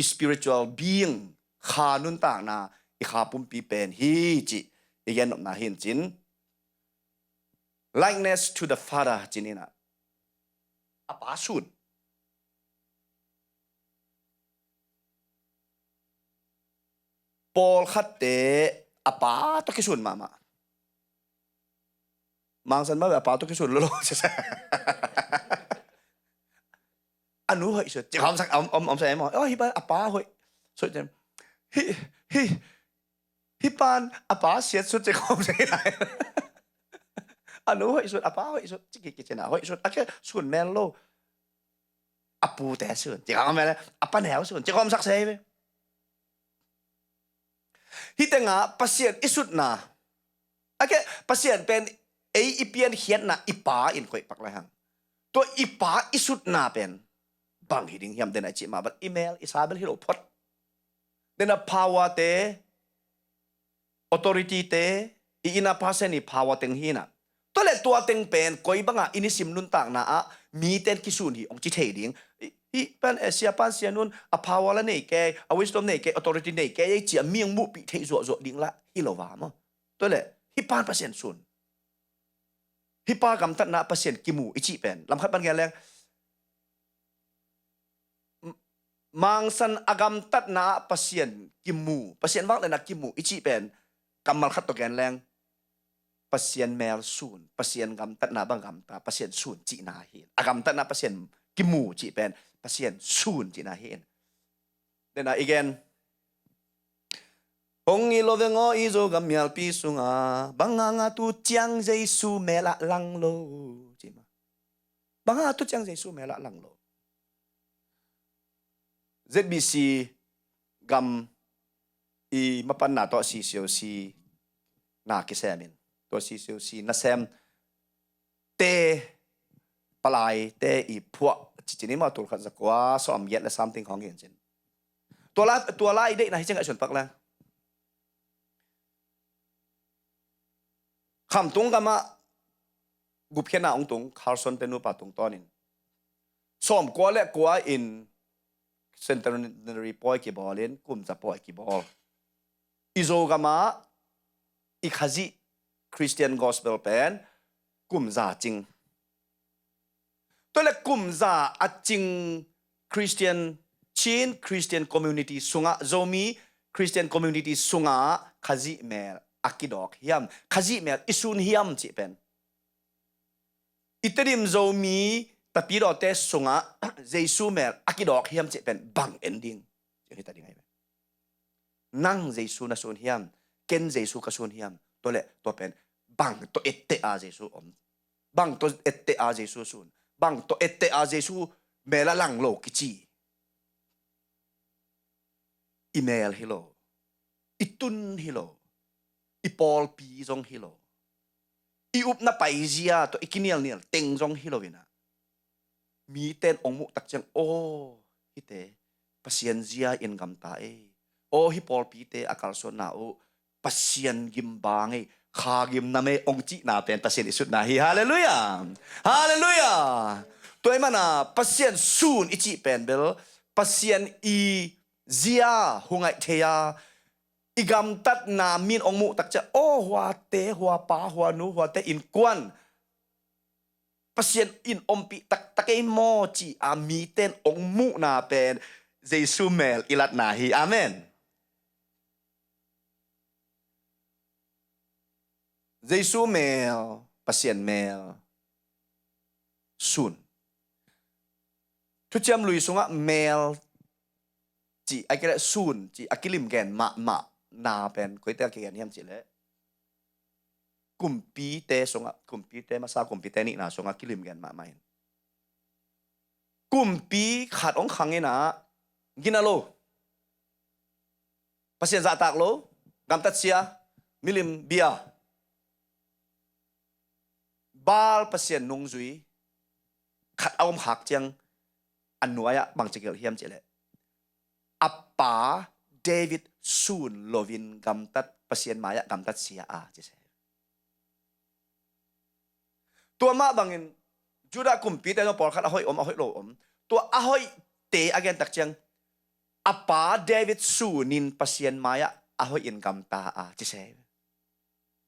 i spiritual being, kha nuntakna, i kha pumpi pen hi cih i gennopna hi in cin. Likeness to the Father cin hi na. A pa sun. Pawlkhatte a pa tawh kisun mahmah. Mangsan mah a pa tawh kisun lolo. A nu hoih sut. Cik om sak, om, om, om sa emo. Oh, hi pa, a pa hoih sut. Hi, hi, hi pan a pa siat sut, cik om sa. A nu hoih sut, a pa hoih sut. Cik ki cina hoih sut. A ke sun mel lo. A pute sun. Cik om mel. A pa neu sun. Cik om sak sa. Hih tengah Pasian i sutna, a ke, Pasian pen ei i piankhiatna i pa in koih pak lai hang. Tua i pa i sutna pen bang hi ding hiam, dena i cih mah bel i mel i sa bel hi lo phot. Dena power te, authority te, i inn a Pasian i power teng hi na. Tua le tua teng pen koi banga i nisim nuntakna ah miten kisun hi ong ci thei ding. Hi, hi pan, eh, sia pan sia nun a power la nei kei, a wisdom nei kei, authority nei kei, ei cia mi ong muhpih thei zuahzuah ding la hi lo va maw. Tua le hi pan Pasian sun, hi pa gamtatna Pasian kimu i cih pen lamkhat pan gen leng, mangsan a gamtatna ah Pasian kimu, Pasian vangliatna kimu i cih pen kammal khat tawh gen leng Pasian mel sun, Pasian gamtatna bang gamta, Pasian sun cihna hi in. A gamtatna Pasian kimu cih pen Pasian sun cihna hi in. Dena i gen, hong i lo veng aw i Zogam mialpi sunga, bang hanga tu ciang Jesu mel ah lang lo, cih mah. Bang hanga tu ciang Jesu mel ah lang lo. Z B C gam i mapanna tawh C C O C na kisem in, tua C C O C nasem te palaite i phuah cicin i maw, tul khat zakua sawm giat le something khawng hi in cin. Tua la, tua la i deihna hi cing a sun pak le. Khamtung gamah gupkhiatna hong tung, Carson te nupa tungtawnin. Sawmkua le kua in centenary pawi kibawlin, kumza pawi kibawl. I Zogamah i Khazih Christian gospel pen kumza cing. Tua le kumza a cing Christian, Chin Christian community sungah, Zomi Christian community sungah Khazih mel a kidawk hiam, Khazih mel i sun hiam cih pen. I Tedim Zomi tapidawte sungah Jesu mel a kidawk hiam cih pen bang en ding. Ciang hita ding ahi ve. Nang Jesu na sun hiam, ken Jesu ka sun hiam, tua le tua pen bang tawh etteh a Jesu om, bang tawh etteh a Jesu sun, bang tawh etteh a Jesu mel a lang lo kici. I mel hi lo, i tun hi lo, i pawlpi zong hi lo, i upna paizia tawh i kinialnial teng zong hi lo inah, mite in hong muh tak ciang, aw, hihte Pasian zia in gamta ei, aw, hih pawlpite a kalsuanna uh Pasian gim bang ei, kha gim nam ei, hong cihna pen Pasian i sutna hi. Halleluiah. Halleluiah. Tua ahih mana Pasian sun i cih pen bel Pasian i zia hong ngaih thei a, i gamtatna min hong muh tak ciang, aw, huate, huapa, huanu, huate innkuan Pasian in ompih taktak ei maw ci a mite in hong muhna pen Jesu mel i latna hi. Amen. Jesu mel, Pasian mel sun. Thuciam Lui sungah mel cih a kileh sun cih a kilim gen mahmah na pen koite a kigen hiam cih leh, kumpite sungah, kumpite masa, kumpite nihna sungah kilim gen mahmah in. Kumpi khat hong khang inah, gina lo, Pasian zahtak lo, gamtat sia, milim bia, Baal pasian nungzui khat a om khak ciang, a nuai-ah bangci gelh hiam cih leh, a pa David sun loin gamtat, Pasian mai-ah gamtat sia a ci se. Tua mah bangin Judah kumpite zong pawlkhat a hoih om, a hoih lo om. Tua a hoihte a gen tak ciang, a pa David sunin Pasian mai-ah a hoih in gamta a ci se.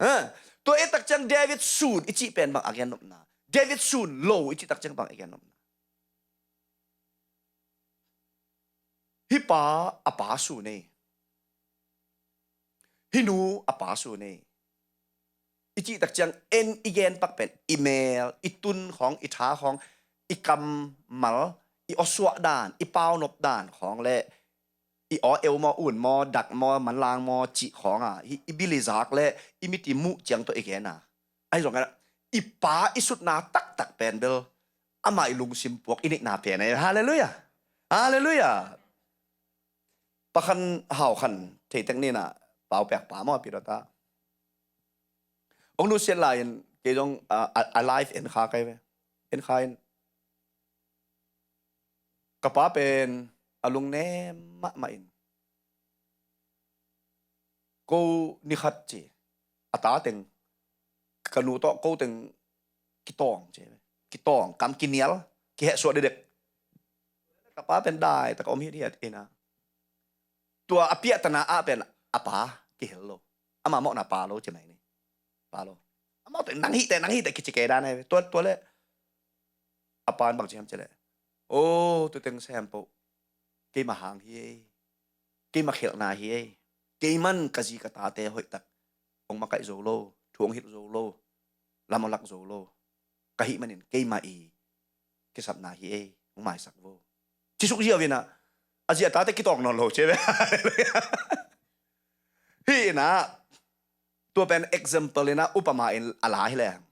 Ha? Tua i tak ciang David sun i cih pen bang a gen nopna, David sun lo i cih tak ciang bang a gen nopna. Hih pa a pa sun ei, hih nu a pa sun ei i cih tak ciang, en i gen pak pen i mel, i tun khawng, i tha khawng, i kammal, i awsuah dan, i paunop dan khawng le i aw eu maw, un maw, dak maw, manlang maw cih khawng a, i, i bil i zak le i mit i muh ciang tawh i gen a. Ahi zongin i pa i sutna taktak pen bel amah i lungsim puak i neihna pen a. Halleluiah. Halleluiah. Pakhan Hau Khan theitek ninah pau pek pa maw, pi dawta hong nusiat lai-in kei zong a, a, a live en kha kai ve. En kha in, ka pa pen a lungnem mahmah in, ko ni khat ci, a ta teng, ka nu tawh ko teng kitawng ci, kitawng, kam kinial, kihehsuah dekdek. Ka pa pen dai tak a om hithiat inah, tua a piahtana ah pen a pa kihel lo. Ama mawhna pa lo ci mai ni. Pa lo. Amau teng nang hihte, nang hihte kici kei dan ahi ve. Tua, tua le a pan bang ci hiam ci leh, o, tuteng sem poh, keima hang hi ei, keima khelhna hi ei. Keiman ka zi ka tate hoihtak hong makaih zo lo, thu hong hilh zo lo, lam hong lak zo lo ka hih manin keima i kisapna hi ei, hong maisak vo, ci suk ziau inah, a zi a tate kitawng nawn lo ci ve. Hih inah, tua pen example inah, upama in a la hi leng,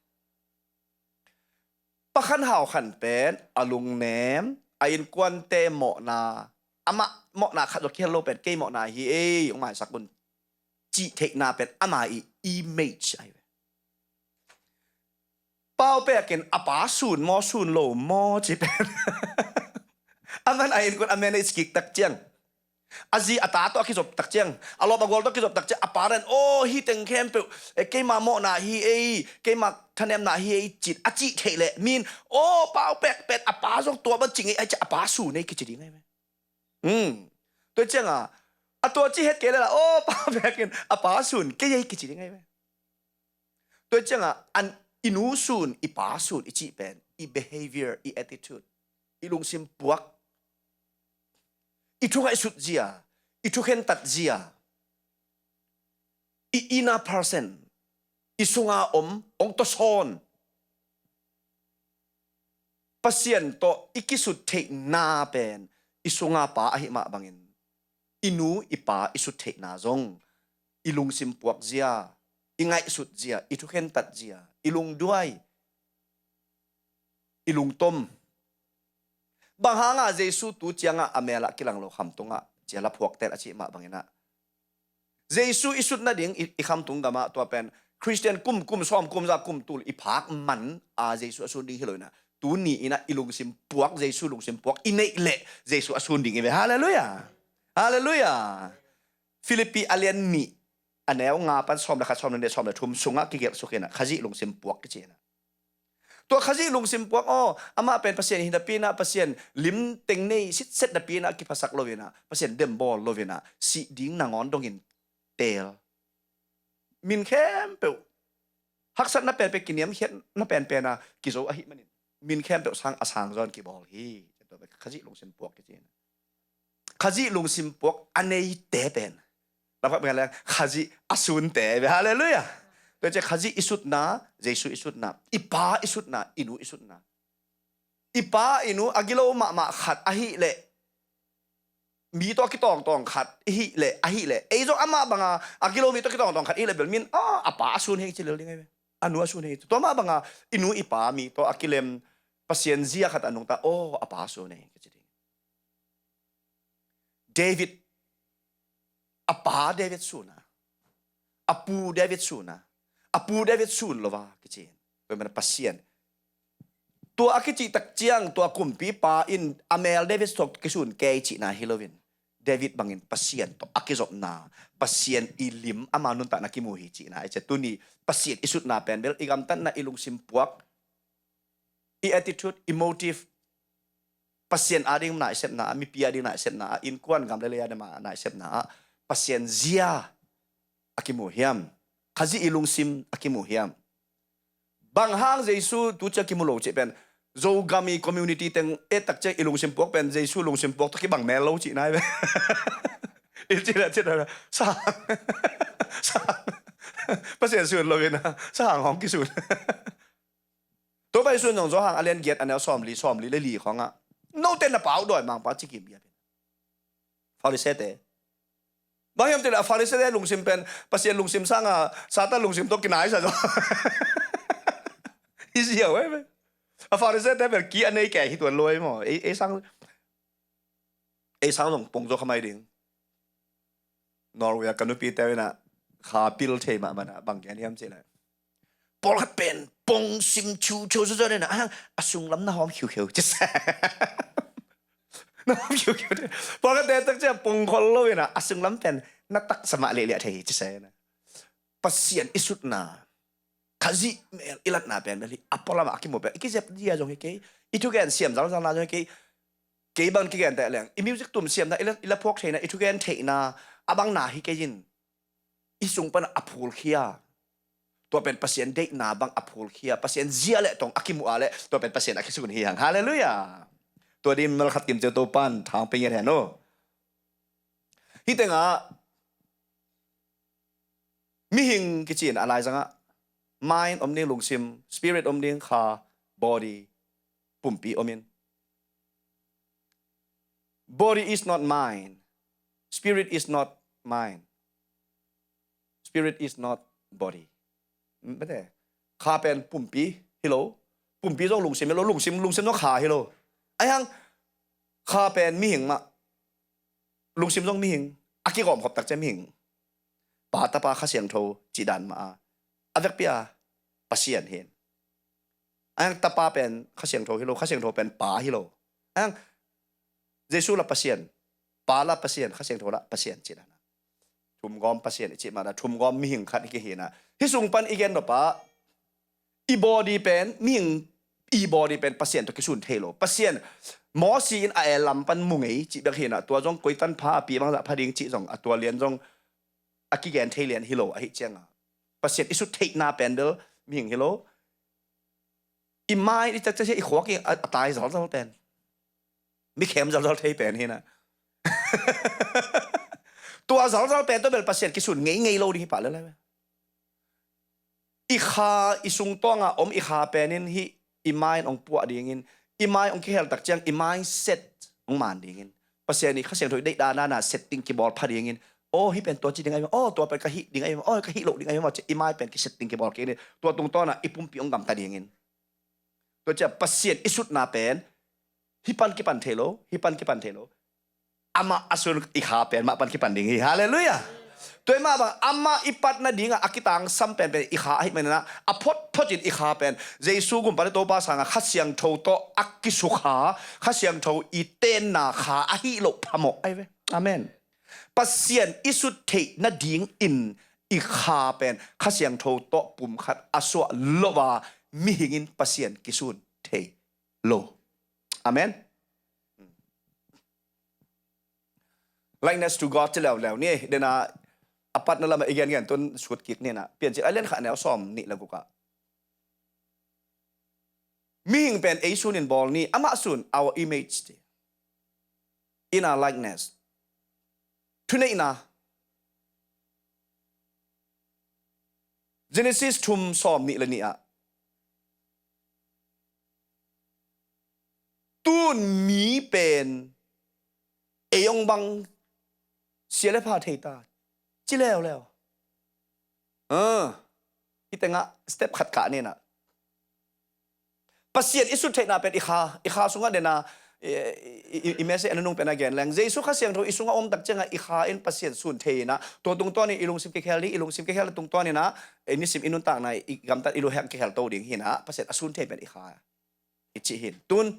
Pakhan Hau Khan pen a lungnem, a innkuante mawhna, amah mawhna khat zong kihel lo pen kei mawhna hi ei, hong maisak un, cih theihna pen ama i image ahi ve. Pau pekin a pa sun maw, sun lo maw ci pen. A man a innkuan a manage kik tak ciang, a zi a ta tawh a kizop tak ciang, a lawm a gual tawh a kizop tak ciang, a pa ren, "Aw, hih teng khempeuh, eh, keima mawhna hi ei, keima thanemna hi ei," cin a cih theih leh, min, "Aw, pau pek pen a pa zong tua bang cing ei," a ci a, "A pa sun ei," kici ding ahi ve. Hmm. Tua cianga, a tua ci het kei le la, "Aw, pau pekin a pa sun kei ei," kici ding ahi ve. Tua cianga, an, i nu sun, i pa sun i cih pen, i behavior, i attitude, i lungsim puak, i thu ngaihsut zia, i thu khentat zia, i inner person, i sunga om, ong tawsawn Pasian tawh i kisut theihna pen i sunga pa ahi mah bangin, i nu i pa i sut theihna zong, i lungsim puak zia, i ngaihsut zia, i thukhentat zia, i lungduai, i lungtom. Bang hanga Jesu tu cianga a mel ah kilang lo, khamtungah cia la phuaktel a cih mah banginah, Jesu i sut nading i, i khamtung gamah tua pen Khristian kum, kum sawm, kum za, kum tul i phak man a Jesu a sun ding hi lo inah, tuni inah i lungsim puak, Jesu lungsim puak i neih leh Jesu a sun ding i ve. Halleluiah. Halleluiah. Filippi a lian nih, a neu nga pan sawm le khat, sawm le nih, sawm le thum sungah kigelh suk inah, Khazih lungsim puak kici inah. Tua Khazih lungsim puak aw, amah pen Pasian hi napi inah, Pasian lim teng nei sitset napi inah kiphasak lo inah, Pasian dem bawl lo inah, sih ding nangawn dongin teel. Min khempeuh haksatna penpen, kiniamkhiatna penpen a kizo ahih manin, min khempeuh sang a sang zawn kibawl hi. Khazih lungsim puak kici inah. Khazih lungsim puak a neite pen, lamkhat bang leng Khazih a sunte ve. Halleluiah. Tua ciah Khazih i sutna, Jesu i sutna, i pa i sutna, i nu i sutna. I pa i nu a gilo mahmah khat ahih leh, mi tawh a kitawngtawng khat ihih leh, ahih leh, ei zong amah banga a gilo mi tawh a kitawngtawng khat ihih leh bel min, a, a pa a sun hi ci lel ding ahi ve. A nu a sun hi. Tua mah banga i nu i pa mi tawh a kilem Pasian zia khat a nungta, aw, a pa a sun hi kici ding. David, a pa David suna, a pu David suna, a pu David sun lova kici in. Tua mana Pasian, tua a kicih tak ciang tua kumpipa in a mel David tawh kisun kei cihna hi loin, David bangin Pasian tawh a kizopna, Pasian i lim ama nuntakna kimu hi cihna. I cia tuni Pasian i sutna pen bel i gamtatna, i lungsim puak, i attitude, i motive, Pasian ading na i sepna ah, mipi ading na i sepna ah, innkuan gam le lei ading na i sepna ah, Pasian zia a kimu hiam? Khazih i lungsim a kimu hiam? Bang hang Jesu tu ciah kimu lo cih pen, Zogam i community teng et tak ciah i lungsim puak pen Jesu lungsim puak tawh kibang mel lo cihna hi ve. I cih le cih le sang, sang, Pasian sun lo inah sang hong kisun. Tua pai sun zong Johan a lian giat a neu sawmli, sawmli le li khawngah, note na pau dawi mangpa ci kim biapin. Farisee te. Bang hiam cih leh a Farisee te lungsim pen Pasian lungsim sanga Satan lungsim tawh kinaisa zaw. I ziau ei ve. A Farisee te pen ki a nei kei hi tuan lo ei maw. Ei, ei sang, ei sang zong pong zaw khamai ding. Norway a ka nupi te inah kha pil thei mahmah inah bang gen hiam cih leh, pawlkhat pen pong sim chiuchiu zawzaw inah, a, a sunglam na hawm khiukheu ci se. Na hawm khiukheu ci. Pawlkhat te tak ciah pong khol lo inah a sunglam pen na taksa mah liahliah thei hi ci se inah. Pasian i sutna, Khazih mel i latna pen bel hi a pualamah a kimu pen i kizep dia zong hi kei, i thugen siam zalzalna zong hi kei. Kei bang kigen teh leng, i music tum siamna, i la, i la phuak theihna, i thugen theihna, a bangna hi kei in, i sung pan a phulkhia. Tua pen Pasian deihna bang a phulkhia, Pasian zia le tong a kimuh a le tua pen Pasian a kisun hi hang. Halleluiah. Tua ding mal khat kimceu Topan thang pia ngiat hen uh. Hih tengah mihing kici in a laizangah mind om ding, lungsim, spirit om ding, kha, body, pumpi om in. Body is not mind. Spirit is not mind. Spirit is not body. Mete. Kha pen pumpi hi lo. Pumpi zong lungsim hi lo. Lungsim, lungsim zong kha hi lo. Ahi hang kha pen mihing mah. Lungsim zong mihing. A kigawm khop tak ciah mihing. Pa, Tapa, Kha Siangtho cih dan mah a, a vekpi a Pasian hi in. Ang Tapa pen Kha Siangtho hi lo, Kha Siangtho pen Pa hi lo. Ang Jesu la Pasian, Pa la Pasian, Kha Siangtho la Pasian ci dan a. Thumgawm Pasian i cih mana, thumgawm mihing khat hi kei hi na. Hih sung pan i gen nop ah, i body pen, mihing i body pen Pasian tawh kisun thei lo. Pasian, Mosi in a el lam pan mu ngei cih bek hi na, tua zong koi tanpha a pi bangzah pha ding cih zong, a tua lian zong a kigen thei lian hi lo, ahi cianga Pasian i sut theihna pen bel mihing hi lo. I mai, i taktak, i khuak, i a, a tai zalzal pen, mi khem zalzal thei pen hi na. Tua zalzal pen tawh bel Pasian kisun ngeingei lo ding hi pah lel. I kha, i sungtawng a om i kha pen in hih i mai in hong puah dingin, i mai hong kihel tak ciang i mindset hong man dingin, Pasian i Kha Siangtho i deihdan a na setting kibawl pha dingin, aw, hih pen tua ci ding ahi maw, aw, tua pen ka hih ding ahi maw, aw, ka hih loh ding ahi maw, ci i mai pen kisetting kibawl kik in, tua tungtawn a i pumpi hong gamta dingin. Tua ciang Pasian i sutna pen hih pan kipan thei lo, hih pan kipan thei lo. Amah a sun i kha pen mah pan kipan ding hi. Halleluiah. Tua mah bang amah i patna dingah a kitangsam penpen i kha ahih manin ah, a photphot in i kha pen Jesu gumpa le Topa sangah Kha Siangtho tawh a kisukha, Kha Siangtho i tenna kha ahih loh phamawh ahi ve. Amen. Pasian i sut theih nadingin i kha pen Kha Siangtho tawh pumkhat a suah loh a, mihing in Pasian kisun thei lo. Amen. Likeness to God ci leuleu ni. Dena a patna lamah i gengen tun sut kik ni na. Piancil a lian khat neu sawm nih le guk ah, mihing pen ei sunin bawl ni, amah sun, our image, ci. In our likeness. Thuneihna. Genesis thum sawm nih le nih ah, tun mi pen ei hong bang sia le pha thei ta, ci leuleu. Ah, hih tengah step khat kah ni na. Pasian i sut theihna pen i kha, i kha sungah dena, i, i, i, i message a nunung pen a gen leng, Jesu Kha Siangtho i sungah om tak ciangah i kha in Pasian sun thei hi na. Tua tungtawn in i lungsim kikhel ding, i lungsim kikhel tungtawn in ah, i nisim i nuntakna, i gamtat, i luhek kikhel to ding hi na. Pasian a sun thei pen i kha, i cih hi. Tun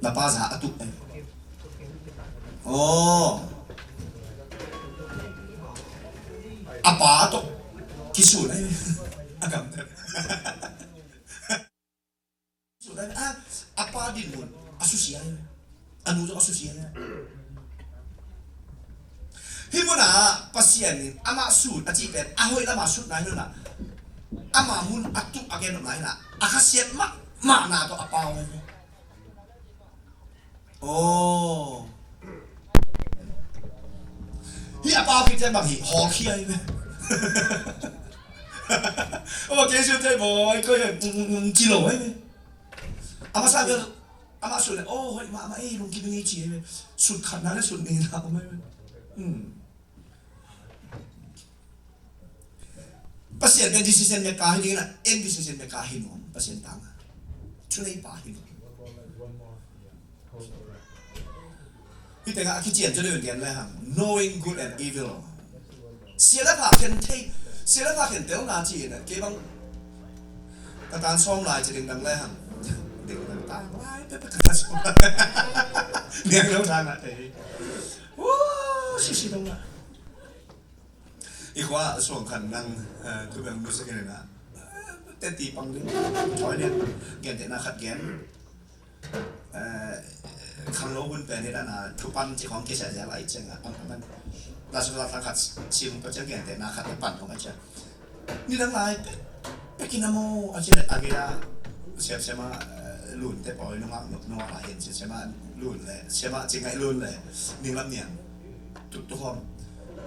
Na pa za a tuh ai. Aw. A pa tawh kisun ai. A gamtat. Sun ai. A, a pa din mun a susia ai. A nu tawh a susia ai. Hih munah Pasian in amah sun a cih pen a hoih lamah sutna hi lo-in ah, amah mun a tuh a gen nopna hi-in ah, a khasiat mahmahna tawh a pau ai. Aw. Hih a pau khit ciang bang hi, hawlkhia hi ve. Aw, kei sut thei bawi, koi hi, mm, mm, mm, ci lo hi ve. A masa bel, amah sut leh, aw, hoih mahmah ei, lungkim ing ei ci hi ve. Sut khatna leh sut nihna om hi ve. Hmm. Pasian pen decision maker hi ding in ah, en decision maker hi nuam, Pasian tangah. Thuneipa hi nuam. Hih tengah a kician cu deuh in gen le hang, knowing good and evil. Sia le pha khen thei, sia le pha khen telna ci in ah, kei bang ka tan sawm lai ci dingdang le hang. Dingdang tan lai, pe pe ka tan sawm lai. Niang lo tan ah thei. Woo, sisi dong ah. I khua suang khan nang, eh, tu beng bu sa kene na. Eh, teti pang ding. Choi ne. Gen te na khat gen. Eh, khang lo hun pen hi na, thu pan ci khong kisa ja lai cheng a. Am, am, na su la khat sim pa cheng gen te na khat pan khong a cheng. Ni dang lai pek, pek in a maw, a ci le a gei a, siam siam a, eh, lun te pawi nungak, nungak lai hin, siam siam a lun le, siam a ci ngai lun le, ning lam niang. Tuk tuk hom.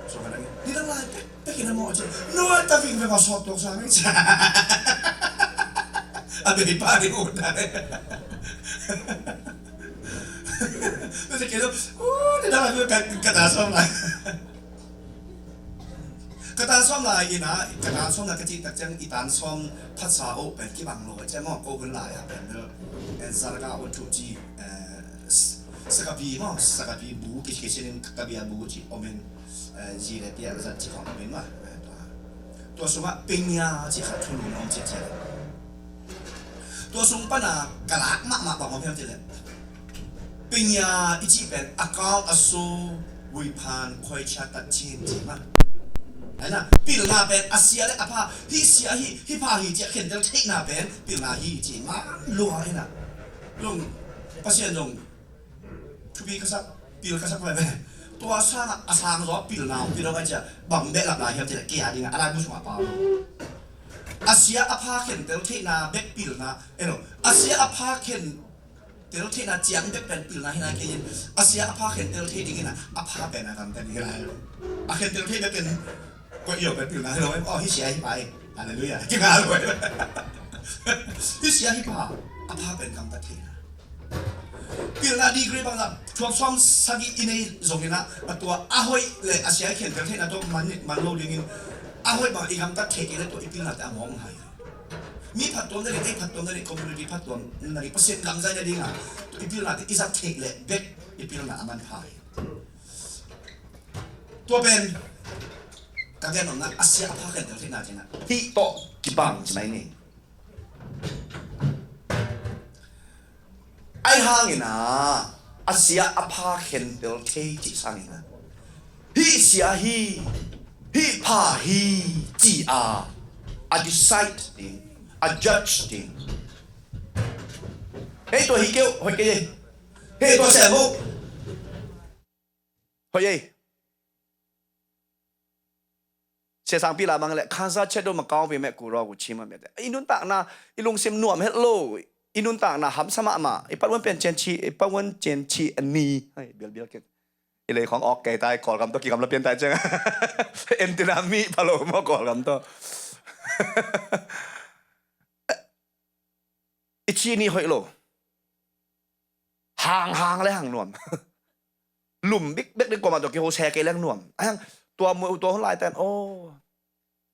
So ka dang, ni dang lai pek, pek in a maw a ci. Nua ta ving ve ma sawt tuk sa ngai ci. A bei pa ni ut dai. Nua ci kei lo, uh, ni dang lai pek, ka ta sawm lai. Ka tan sawm lai in ah, ka tan sawm lai ka cih tak ciang i tan sawm phatsa oh pen kibang lo, ciang maw ko hun lai ah pen bel, eh, zarga oh thu ci, eh, s-, sakapi maw, sakapi bu, ki, ki sinin ka bia bu ci, om in, eh, zi le pia zat ci khong om in maw, eh, tua. Tua sungah penya ci khat thulu na om ciat ciat. Tua sung pana ka lak mahmah bang om hiam cih leh, penya i cih pen a kau a so, huiphan, khoicia, tatcin cih mah. Ahi na, pilna pen a sia le a pha, hih sia hi, hih pha hi ci a khentel theihna pen pilna hi cih mah lua ahi na. Zong Pasian zong thupi ka sak, pil ka sak veve. Tua sangah a sang zaw pilna hong pil lo ka cia, bang behlap lai hiam cih leh kei a dingah a laibu sungah a pau lo. A sia a pha khentel theihna bek pilna, elo, a sia a pha khentel theihna ciang bek pen pilna hi nai kei in, a sia a pha khentel thei dingin a, a pha pen a gamta ding hi lai lo. A khentel thei bek pen koih io pen pilna hi lo, em, aw, hih sia hih pha hi. Halleluiah. Kingah lo. Hih sia hih pha, a pha pen gamta theihna. Pilna degree bangzah, thuak sawm sagih i nei zongin ah, a tua a hoih le a sia i khentel theihna tawh man, man lo dingin, a hoih bang i gamtat theih kei le tua i pilnate a mawk ngai. Mi phattuam nading, ei phattuam nading, community phattuam nading, Pasian gam zai nading a, tua i pilnate i zat theih le bek i pilna a manpha hi. Tua pen ka gen nopna a sia a pha khentel theihna cihna. Hih tawh kibang cihna i nei. Ahi hangin ah, a sia a pha khentel thei cih sangin ah, hih sia hi, hih pha hi ci a, a decide ding, a judge ding. Hei, tua hi kei uh, hoih kei ei. Hei, tua sem uh. Hoih ei. Sia sangpi la mang le, khansa chet do makau pi me kuro ku chima me te. I nuntakna, i lungsim nuam het lo. I nuntakna hamsa mahmah. I patwan pian cian chi, i patwan cian chi ani. Hai, bial bial ket. I lei khong ok kei tai, Kawlgam to kigam la pian tai ciang. Entina mi palo mo Kawlgam to. I ci ni hoih lo. Hang hang le hang nuam. Lum bik bek ding kuamah tawh kiho se kei leng nuam. Ahi hang tua mu, tua hun lai ten, aw,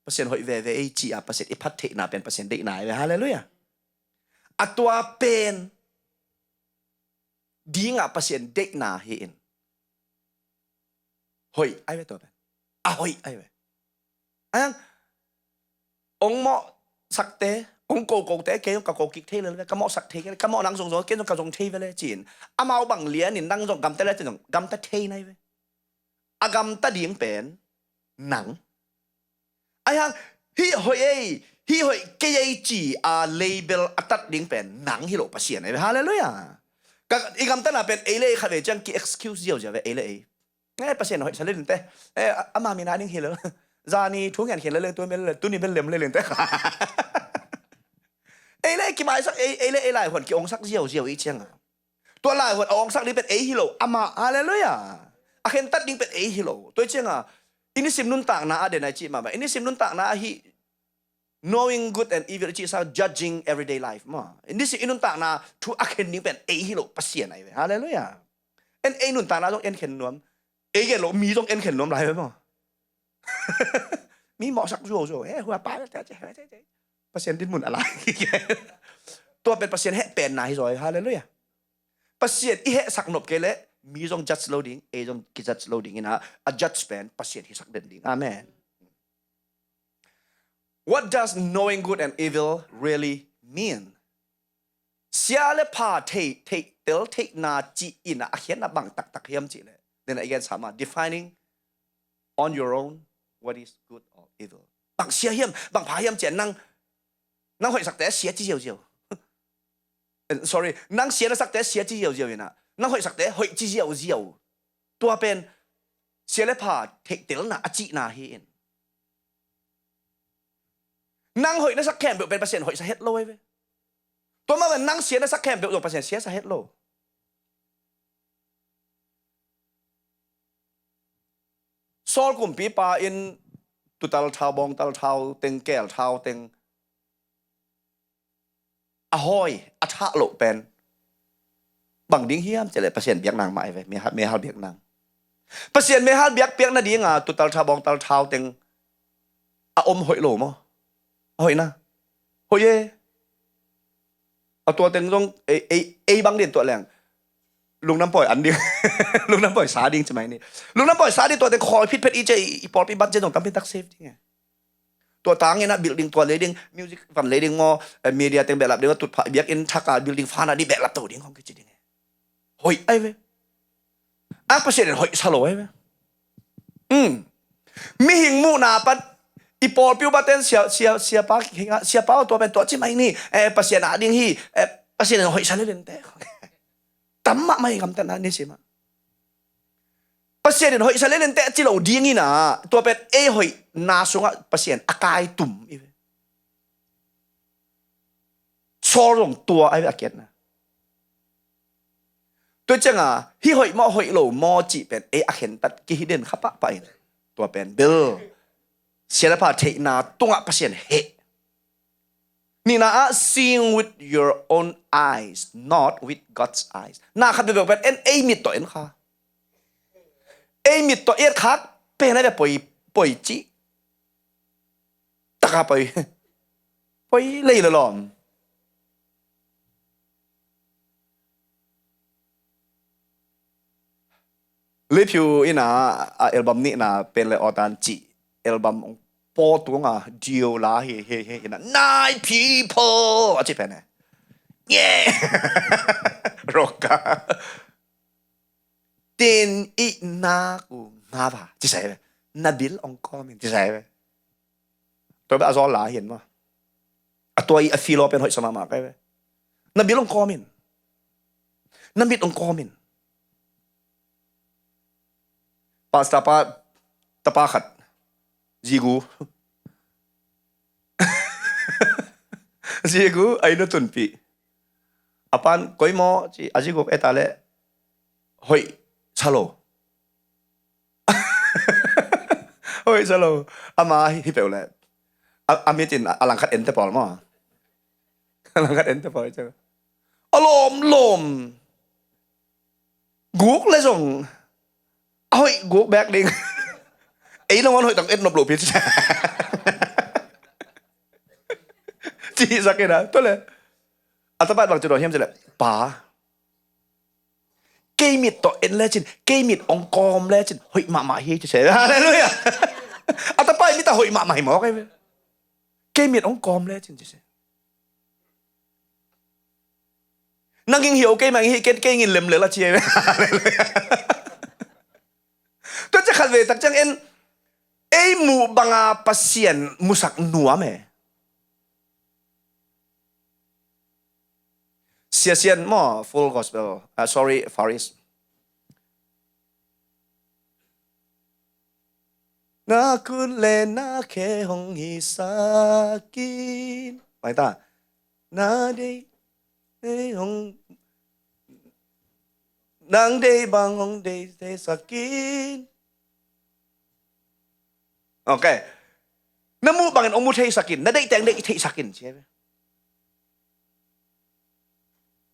Pasian hoih veve ei ci a, Pasian i phat theihna pen Pasian deihna hi ve. Halleluiah. A tua pen dingah Pasian deihna hi in. Hoih ai ve tua pen. A hoih ai ve. Ahi hang ong mawh sakte, Hong ko kote kei zong ka ko kik thei lel ve, ka mawhsak thei kei, ka mawh nang zong zong kei zong ka zong thei ve le ci-in, amau bang lianin nang zong gamta le ci-in zong gamta thei nai ve. A gamta ding pen nang. Ahi hang hih hoih ei, hih hoih kei ei ci a label a tat ding pen nang hi lo, Pasian ahi ve. Halleluiah. Ka, i gamtana pen ei le ei khat vei ciang ki excuse ziauziau ve, ei le ei. Eh, Pasian hoihsa lelin te. Eh, a, ama min a ding hi lo. Zani thu ngen khin lelin, tu bel, tuni bel lem lelin te. Ei le ei kimaisak, ei, ei le ei laihuan ki-ongsak ziauziau i cianga. Tua laihuan a ongsak ding pen ei hi lo, ama, halleluiah. A khentat ding pen ei hi lo. Tua i cianga, i nisim nuntakna a den a i cih mahmah. I nisim nuntakna a hih knowing good and evil i cih sa, judging everyday life maw. I nisim i nuntakna thu a khen ding pen ei hi lo, Pasian ahi ve. Halleluiah. En ei nuntakna zong en khen nuam. Ei gen lo, mi zong en khen nuam lai ve maw. Mi mawhsak zuauzuau. Eh, hua pa, Pasian dinmun a lai. Tua pen Pasian heh penna hi zaw hi. Halleluiah. Pasian i hehsak nop kei leh mi zong judge lo ding, ei zong ki-judge lo ding ina, a judge pen Pasian hisak den ding. Amen. What does knowing good and evil really mean? Sia le pha thei, thei, tel theihna cih ina a khiatna bang taktak hiam cih leh, then again, sama, defining on your own what is good or evil. Bang sia hiam, bang pha hiam cih a nang, nang hoihsakte sia ci ziauziau. Eh, sorry, nang sia na sakte sia ci ziauziau ina, nang hoihsakte hoih ci ziauziau. Tua pen sia le pha theihtelna a cihna hi in. Nang hoih na sak khempeuh pen Pasian hoihsa het lo ahi ve. Tua mah bang nang sia na sak khempeuh zong Pasian siasa het lo. Saul kumpipa in tutal thau, bawngtal thau teng, keel thau teng a hawi, a thah loh pen bang ding hiam cih leh Pasian biakna mah ahi ve, mehal, mehal biakna. Pasian mehal biak piakna dinga tutal thau, bawngtal thau teng a om hoih lo maw? A hoihna. Hoih e. A tua teng zong ei, ei, ei bang din tuah leng lungdam pawi an ding. Lungdam pawi sa ding ci mai ni. Lungdam pawi sa ding, tua teng khawi phitphet i ci a, i, i pawlpi budget zong tampi tak save ding e. Tua tangin a building tua lei ding, music van lei ding maw, eh, media teng behlap ding maw, tutphah biakinn thak a building fana ding behlap to ding hong kici ding e. Hoih ahi ve. A Pasian in hoihsa lo ahi ve. Um. Mihing muhna pan i pawlpi upa ten sia, sia, siapa, siapa aw tua pen tua ci mai ni, eh, Pasian a ding hi, eh, Pasian in hoihsa lelin te. Tam mahmah hi gamtatna nisim ah. Pasian in hoihsa lelin te a ci lo ding ina, tua pen ei hoihna sungah Pasian a kai tum hi ve. Saul zong tua ahi ve a kiatna. Tua cianga hih hoih maw, hoih lo maw cih pen ei a khentat kihi den kha pahpah in. Tua pen bel sia le pha theihna tungah Pasian heh. Nihna ah, seeing with your own eyes, not with God's eyes. Na khat bebek pen en, ei mit tawh en kha. Ei mit tawh et khak pen a ve poi, poi cih. Taka poi. Poi lei le lawm. Liphiu ina a album nihna pen le awtan cih album ong paw tunga dio la hi, hi, hi, ina, "Nine people," a ci pen e. Nge. Roka. "Tin i na ku ngava," ci sai ve. "Na bil ong kawmin," ci sai ve. Tua beh a zawl la hian maw. A tua i a filo pen hoihsa mahmah kai ve. "Na bil ong kawmin. Na mit ong kawmin." Pastor pa, tapa khat. Zigu. Zigu, ai no tunpi. A pan, "Koi maw?" ci, a zigu, "Eta le, hoih sa lo." Hoih sa lo. Ama hi, hi peuh le. A, a mitin a, a langkhat ente pawl maw. A langkhat ente pawl, ci. A lawm, lawm. Guk le zong a hoih guk bek ding. Ei nangawn hoih tang et nop lo pi ci. Ci sak ina, tua le. A tapat bang ci daw hiam ci le. Pa. Kei mit tawh en lecin, kei mit ong kawm lecin, hoih mahmah hi ci se. Halleluiah. A tapai mit a hoih mahmah hi mawk ei ve. Kei mit ong kawm lecin ci se. Nang ing hi o, keimah ing hi ken, kei ing in lem lel a ci ei ve. Tua ciang khat ve tak ciang en, ei muh banga Pasian musak nuam e. Sia Sian maw, Full Gospel, ah, sorry, Faris. Na khut le na khe hong hisak in. Mai ta. Na deih, deih hong, nang deih bang hong deih theisak in. Ok. Na muh bangin hong mu theisak in, na deih teng deih theisak in ci ei ve.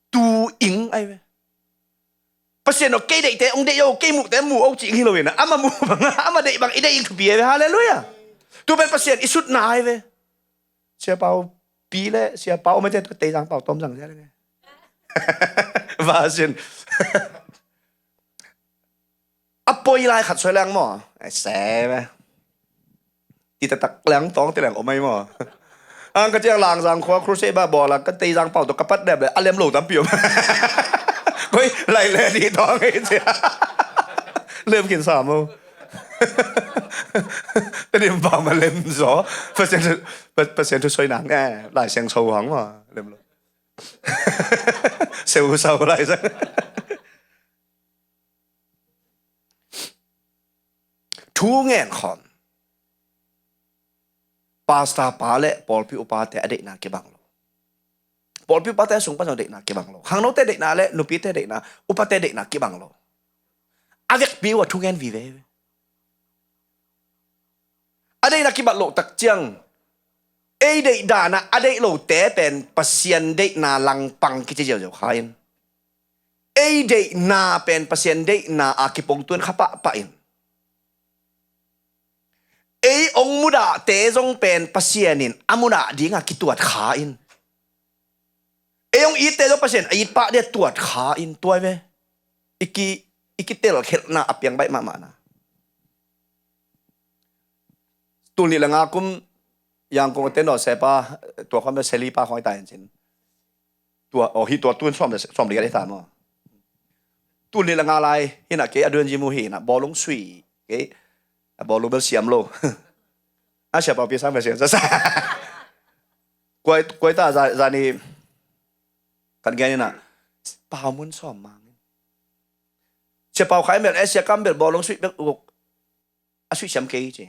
Tu ing ai ve. Pasian aw, kei deihte hong deih o, kei muhte mu o cih ing hi lo in a, amah muh bang, amah deih bang i deih ing thupi ai ve. Halleluiah. Tu pen Pasian i sutna ai ve. Sia Pau pi le Sia Pau om ate, Teizang Pau tawm zang sia le ve. Pasian. A poi lai khat suai leng maw? Ai se ve. Ti taktak leng tawng ti leng om ai maw? Ang ka ciang Langzang khua crusade ba bawl a, ka Teizang Pau tawh ka pat dep le a lem lo tampi om. Koi lai le ti tawng ei cia. Lem khin sa maw? Tedim Pau ma lem zaw. Pasian thu, Pasian thu soi nang e, Lai Siangtho hang maw? Lem lo. Seu sau lai sa. Thu ngen khawm. Pastor pa le pawlpi upate a deihna kibang lo. Pawlpi upate sung pan zong deihna kibang lo. Khangnote deihna le nupite deihna, upate deihna kibang lo. A vekpi uh a thu ngen vive. A deihna kibat loh tak ciang, ei deih dana a deih lote pen Pasian deihna langpang kici ziauziau kha in. Ei deihna pen Pasian deihna a kipongtuan kha pahpah in. Ei ong mudahte zong pen Pasian in a mudah dinga kituat kha in. Ei ong itte zong Pasian a it pah dia tuat kha in, tua ai ve. I ki, i kitelkhelhna a piang baih mahmahna. Tul nih le nga kum Yangon a ten daw sepa, tua khawm le seli pa khawng i tai in cin. Tua, aw, hi tua tun sawm le, sawm le giat hi ta maw. Tul nih le nga lai, hi na kei a duan ji mu hi na, bawlung sui, kei, a bawlung bel siam lo. A sia pau pi sang bel siam sa sa. Kuai, kuai ta za, za ni, kan gen hi na, pau mun sawm mang. Sia pau khai mel, eh, sia kam bel bawlung sui bel uk. A sui siam kei ci.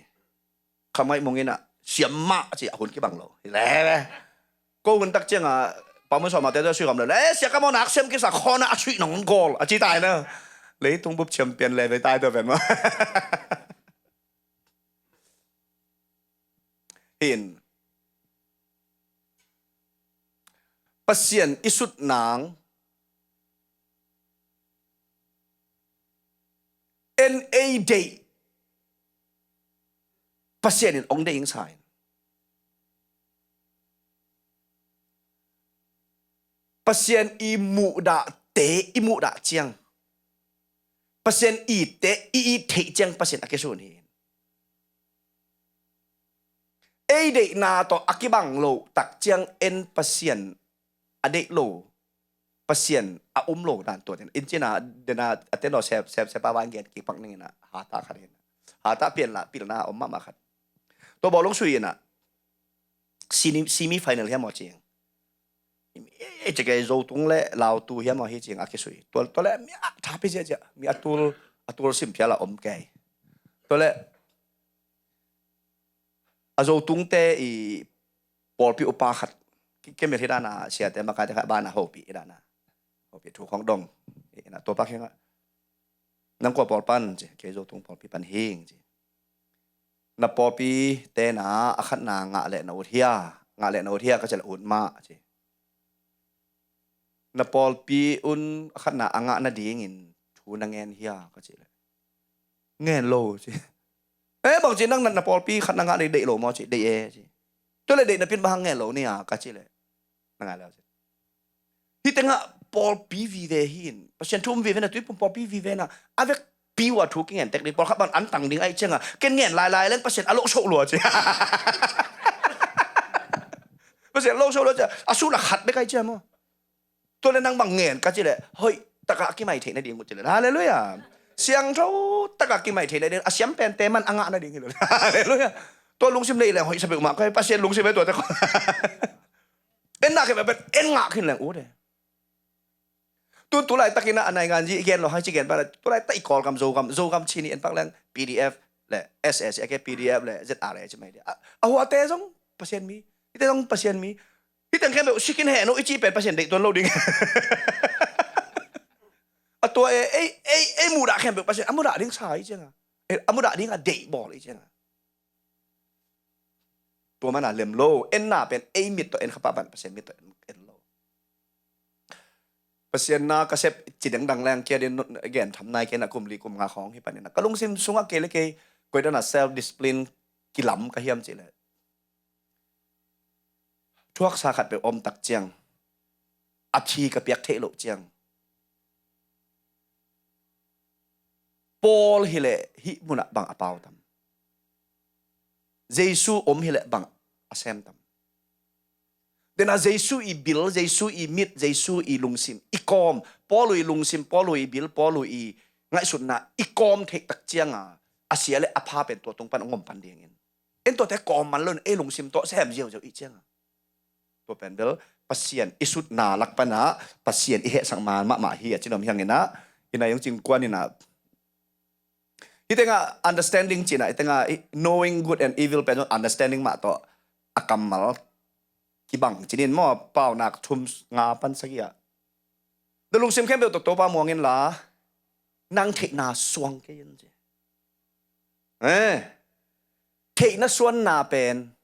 Kham ngaih mung in a siam mah ci a hun kibang lo. Hi le le. Ko hun tak ciang a, pau mun sawm mah te a sui kham lo. Eh, sia kam aw nak siam kisa khawna a sui nong gol. A ci tai na. Leitung bup champion le ve tai tua pen maw. Hin. Pasian i sut nang. En ei deih. Pasian in ong deih ing sa in. Pasian i muhdahte, i muhdah ciang. Pasian itte, i it theih ciang Pasian a kisun hi. Ei deihna tawh a kibang lo tak ciang en Pasian a deih lo, Pasian a um lo dan tua ten. In cina, dena, a ten lo sep, sep, sepa vai gen kipak ning ina, hata khat ina. Hata pian la, pilna om mahmah khat. Tua bawlung sui ina, semi, semi final hiam aw cing. Ei, ci kei Zotung le Lautu hiam aw hi cing a kisui. Tua, tua le mi a thapi zia zia, mi a tul, a tul sim phial a om kei. Tua le, a Zotungte i pawlpi upa khat. Ki-, kemel hi dana siate makaite khat bana hopi hi dana. Hopi thu khong dong. Hi na tua pak hi nga. Nang kua pawlpan ci, kei Zotung pawlpi pan hing ci. Na pawlpi tena a khatna ngah le na ut hia, ngah le na ut hia ka ci le ut mah ci. Na pawlpi un a khatna a ngah nadingin thu na ngen hia ka ci le. Ngen lo ci. Eh, bang ci nang na, na pawlpi khatna ngah deih, deih lo maw ci, deih e ci. Tua le deih na pin bang hang ngen lo nia ka ci le. Na ngai lo ci. Hi tengah pawlpi vive hin. Pasian thu um vive na tuipum pawlpi vive na. A vekpi uh a thu kingen tek ding pawlkhat bang an tang ding ai cianga. Ken ngen lailai leng Pasian a loh soh lua ci. Pasian loh soh lua ci. A suna khat bek ai cia maw. Tua le nang bang ngen ka ci le, hoih taka kimaithei nading uh ci le. Halleluiah. Siangtho taka kimaithei nading, a siam pente man a ngah nading hi lo. Halleluiah. Tua lungsim nei leng hoih sa peuhmah kei, Pasian lungsim e tuate khawng. En na kei pen en ngah khin leng ut e. Tun tulai takin a nai ngan ji i gen lo hang ci gen pan a, tulai tak i Kawlgam Zogam, Zogam Chin i en pak leng P D F le S S A ke P D F le Z R A ci mai dia. A, a huate zong Pasian mi, hite zong Pasian mi. Hite khempeuh sikin heh no i ci pen Pasian deih tuan lo ding. A tua e, ei, ei, ei mudah khempeuh Pasian a mudah ding sa i cianga, a mudah ding a deih bawl i cianga. Tua mana lem lo, enna pen ei mit tawh en khapah ban Pasian mit tawh en, en lo. Pasian na ka sep ci dengdang leng kia din gen tham nai kei na kum li kum nga khawng hi panin a ka lungsim sungah kei le kei koidana self discipline kilam ka hiam ci le. Thuaksa khat peuh om tak ciang, a thi ka piak theih loh ciang, Paul hileh hih munah bang a pau tam? Jesu om hileh bang a sem tam? Dena Jesu i bil, Jesu i mit, Jesu i lungsim, i kawm, Paul i lungsim, Paul i bil, Paul i ngaihsutna i kawm theih tak cianga a sia le a pha pen tua tung pan a ngom pan dingin. En tuate kawm man lo in ei lungsim tawh sem ziauziau i cianga. Tua pen bel Pasian i sutna lak pana Pasian i hehsak man mahmah hi a cinom hianginah, ina iong cingkuan inah. Hi tenga understanding cina, hi tenga knowing good and evil pen understanding mah tawh a kammal kibang cinin maw, Paunak thum nga pan sagia. Na lungsim khempeuh tawh Topa muangin la, nang theihna suang kei in ci. Eh, theihna suanna pen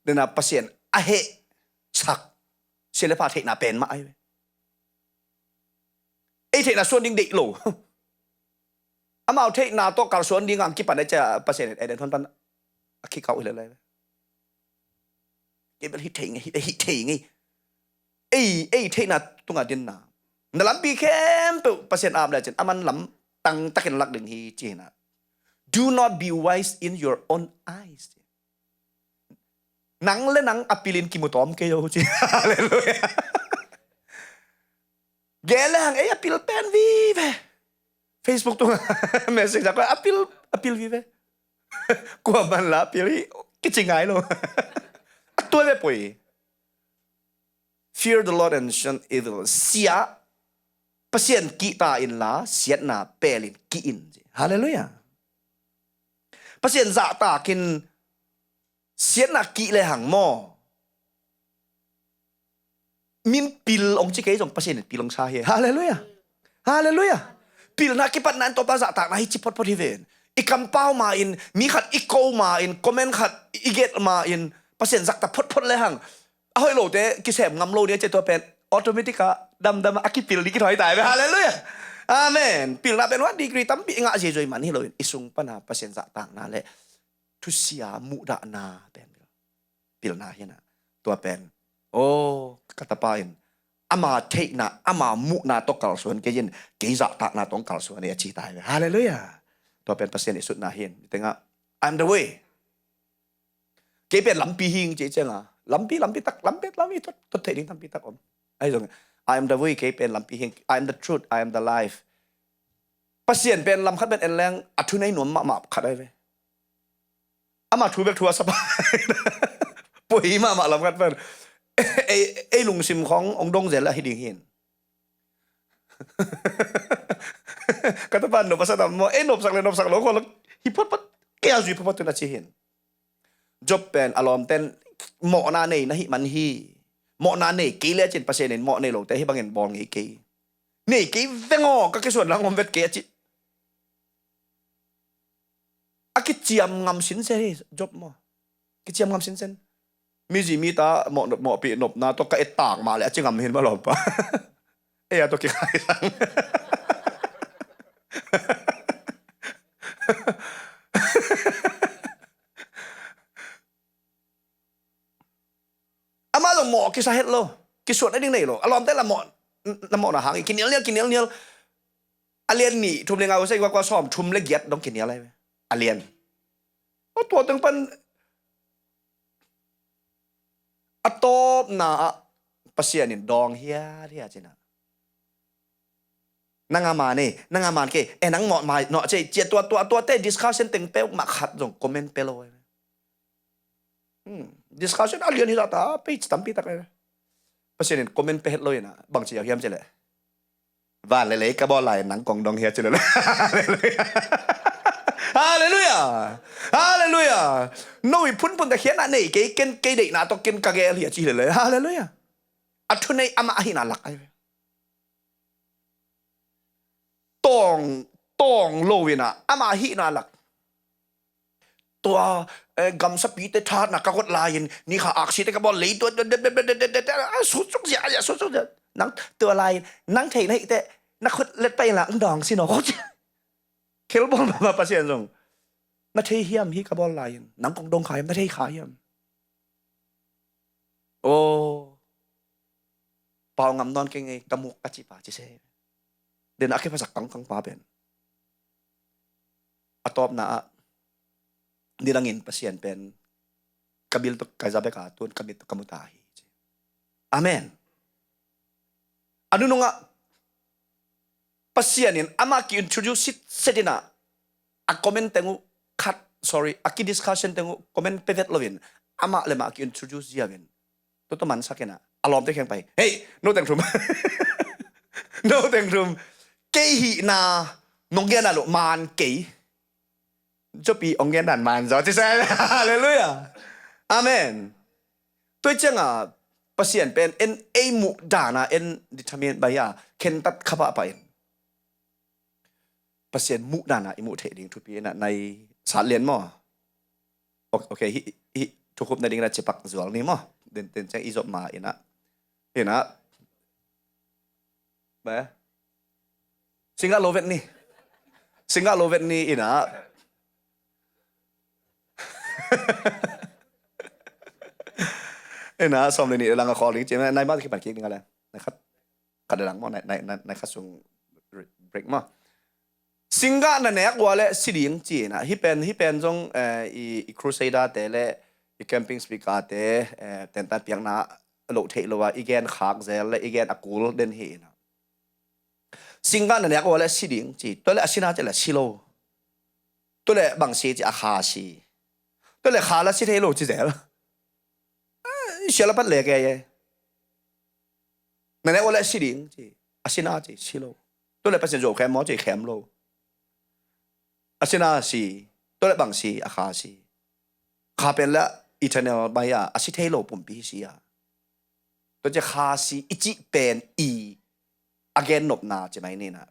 dena Pasian a hehsak sia le pha theihna pen mah ahi ve. Ei theihna suan ding deih lo. Amau theihna tawh kalsuan ding ang kipan a cia Pasian in Eden hon pan a khikau hi le lai ve. Kei bel hih thei ngei, hih thei ngei. Ei, ei theihna tunga dinna, na lampi khempeuh Pasian ap le cin aman lam tangtakin lak ding hi ci hina. Do not be wise in your own eyes. Nang le nang a pilin kimu tawm kei o ci. Halleluiah. Gel le hang ei a pil pen vive. Facebook tunga message a koi a pil, a pil vive. Kua man la a pil hi kici ngai lo. A tua ve poi. Fear the Lord and shun evil. Sia, Pasian kihta inla siatna pelin kih in. Halleluiah. Pasian zahtakin siatna kih le hang maw, min pil ong ci kei zong Pasian in pil ong sa hi. Halleluiah. Halleluiah. Pilna kipatna in Topa zahtakna hi ci photphot hi ven. I kampau ma in, mi khat i ko ma in, comment khat i get ma in Pasian zahtak photphot le hang, a hoih lote kisem ngam lo ni a ci tua pen automatic a damdam a kipil ni kithoi tai ve. Halleluiah. Amen. Pilna pen one degree tampi i ngah ziazoi man hi loin i sung pana Pasian zahtakna le thusia muhdahna pen pilna hina. Tua pen, o, ka tapa in ama theihna, ama muhna tawh kalsuan kei in, kei zahtakna tawh kalsuan e a ci tai ve. Halleluiah. Tua pen Pasian i sutna hin. Tenga, I'm the way. Kei pen lampi hing ci cianga, lampi, lampi tak, lampi, lampi tot, tot theih ding tampi tak om. Ahi zong, I am the way, kei pen lampi hing, I am the truth, I am the life. Pasian pen lam khat pen en leng a thu nei nuam mahmah khat ahi ve. Ama thu bek thu a sapa. Poi mahmah lam khat pen. Ei, ei lungsim khong ong dong zel ahi ding hin. Ka tapa nop a sa tam maw, ei nopsak le nopsak lo khol hi photphot, kei a zui photphot tun a ci hin. Job pen a lawmten mawhna nei na hih man hi. Mawhna nei kei le a cin Pasian in mawh nei lote hih bangin bawl ngei kei. Nei kei veng aw, ka kisuan lang om vet kei a ci. A kiciam ngam sinsen hi Job maw. Kiciam ngam sinsen. Mi zi mi ta mawh, mawhpih nopna tawh ka et tak mah le a ci ngam hin maw lawmpa. Ei a tawh kikhai sang. Amah zong mawh kisa het lo. Kisuan a ding nei lo. A lawmte la mawh, na mawhna hang i kinialnial, kinialnial. A lian nih thum le nga usai kua kua sawm thum le giat dong kinial ai ve. A lian. A tua teng pan a tawpna ah Pasian in dawng hiathiat ci-in ah, nang a man e, nang a man kei e, nang mawh mai nawh ci-a, tua, tua, tuate discussion teng peuhmah khat zong comment pia lo. Hmm. Discussion a lian hi zahta page tampi tak e. Pasian in comment pia het lo in ah, bang ci-a hiam cih leh, van le lei ka bawl lai-in nang kong dong hi a ci lel. Halleluiah. Halleluiah. No i phunphun ta khian ah nei kei, ken kei deihna tawh ken ka gel hi a ci lel. Halleluiah. A thunei amah ahihna lak ai ve. Tawng, tawng lo in ah amah ahihna lak. Tua, eh, gamsapite thatna ka got lai-in, ni kha aksite ka bawl lei tua, tua, tua, tua, tua, tua, tua, ah, sutsuk zia, zia, sutsuk zia. Nang tua lai-in, nang thei na hih teh, na khut let pai la, ng dawng si no. Khel bawl mah Pasian zong. Na thei hiam hih ka bawl lai-in, nang kong dong kha hiam, na thei kha hiam. Oh, pau ngam nawn keng ei, ka muk ka cih pa ci se. Den a kiphasak kangkang pa pen, a tawpna ah, nidangin Pasian pen ka bil tawh ka za bek a, tun ka mit tawh ka mu ta hi ci. Amen. A nunung ah Pasian in amah ki-introduce sitset in ah, a comment teng uh khat, sorry, a ki-discussion teng uh comment pia vet lo-in, amah le amah ki-introduce zia-in, tua tua mansak in ah, a lawmte kiang pai, hei, no teng thum. No teng thum. Kei hihna nong gen a lo man kei. Cupi hong gen dan man zaw ci se. Halleluiah. Amen. Tua ciang a Pasian pen en ei muh dan a en determine bai a, khentat kha pahpah in. Pasian muh dan a i muh theih ding thupi in ah nai sat lian maw? Ok, ok, hih, hih thukhupna ding in ah cipak zual ni maw? Den, den ciang i zop ma in ah, in ah, Ba? Singgah lo vet ni. Singgah lo vet ni in ah. In ah, sawm le nih lang a khawl ding ci. Nai mah kipan kik ding a le. Nai khat, khat lang maw, nai, nai, nai, nai khat sung break maw. Singgah na nek ua le si ding ci in ah. Hih pen, hih pen zong, eh, i, i crusader te le i camping speaker te, eh, tentan piakna loh theih lo a, i gen khak zel le i gen a kul den hi in ah. Singgah na nek ua le si ding ci. Tua le a sina ci le si lo. Tua le bang si ci, a kha si. Tua le kha la si thei lo ci zel. Eh, sia la pat le ke ye. Na nek ua le si ding ci. A sina ci, si lo. Tua le Pasian zuau khem maw ci, khem lo. A sina si. Tua le bang si, a kha si. Kha pen le eternal bai a, a si thei lo pumpi si a. Tua ci kha si i cih pen i a gen nopna ci mai ni in ah.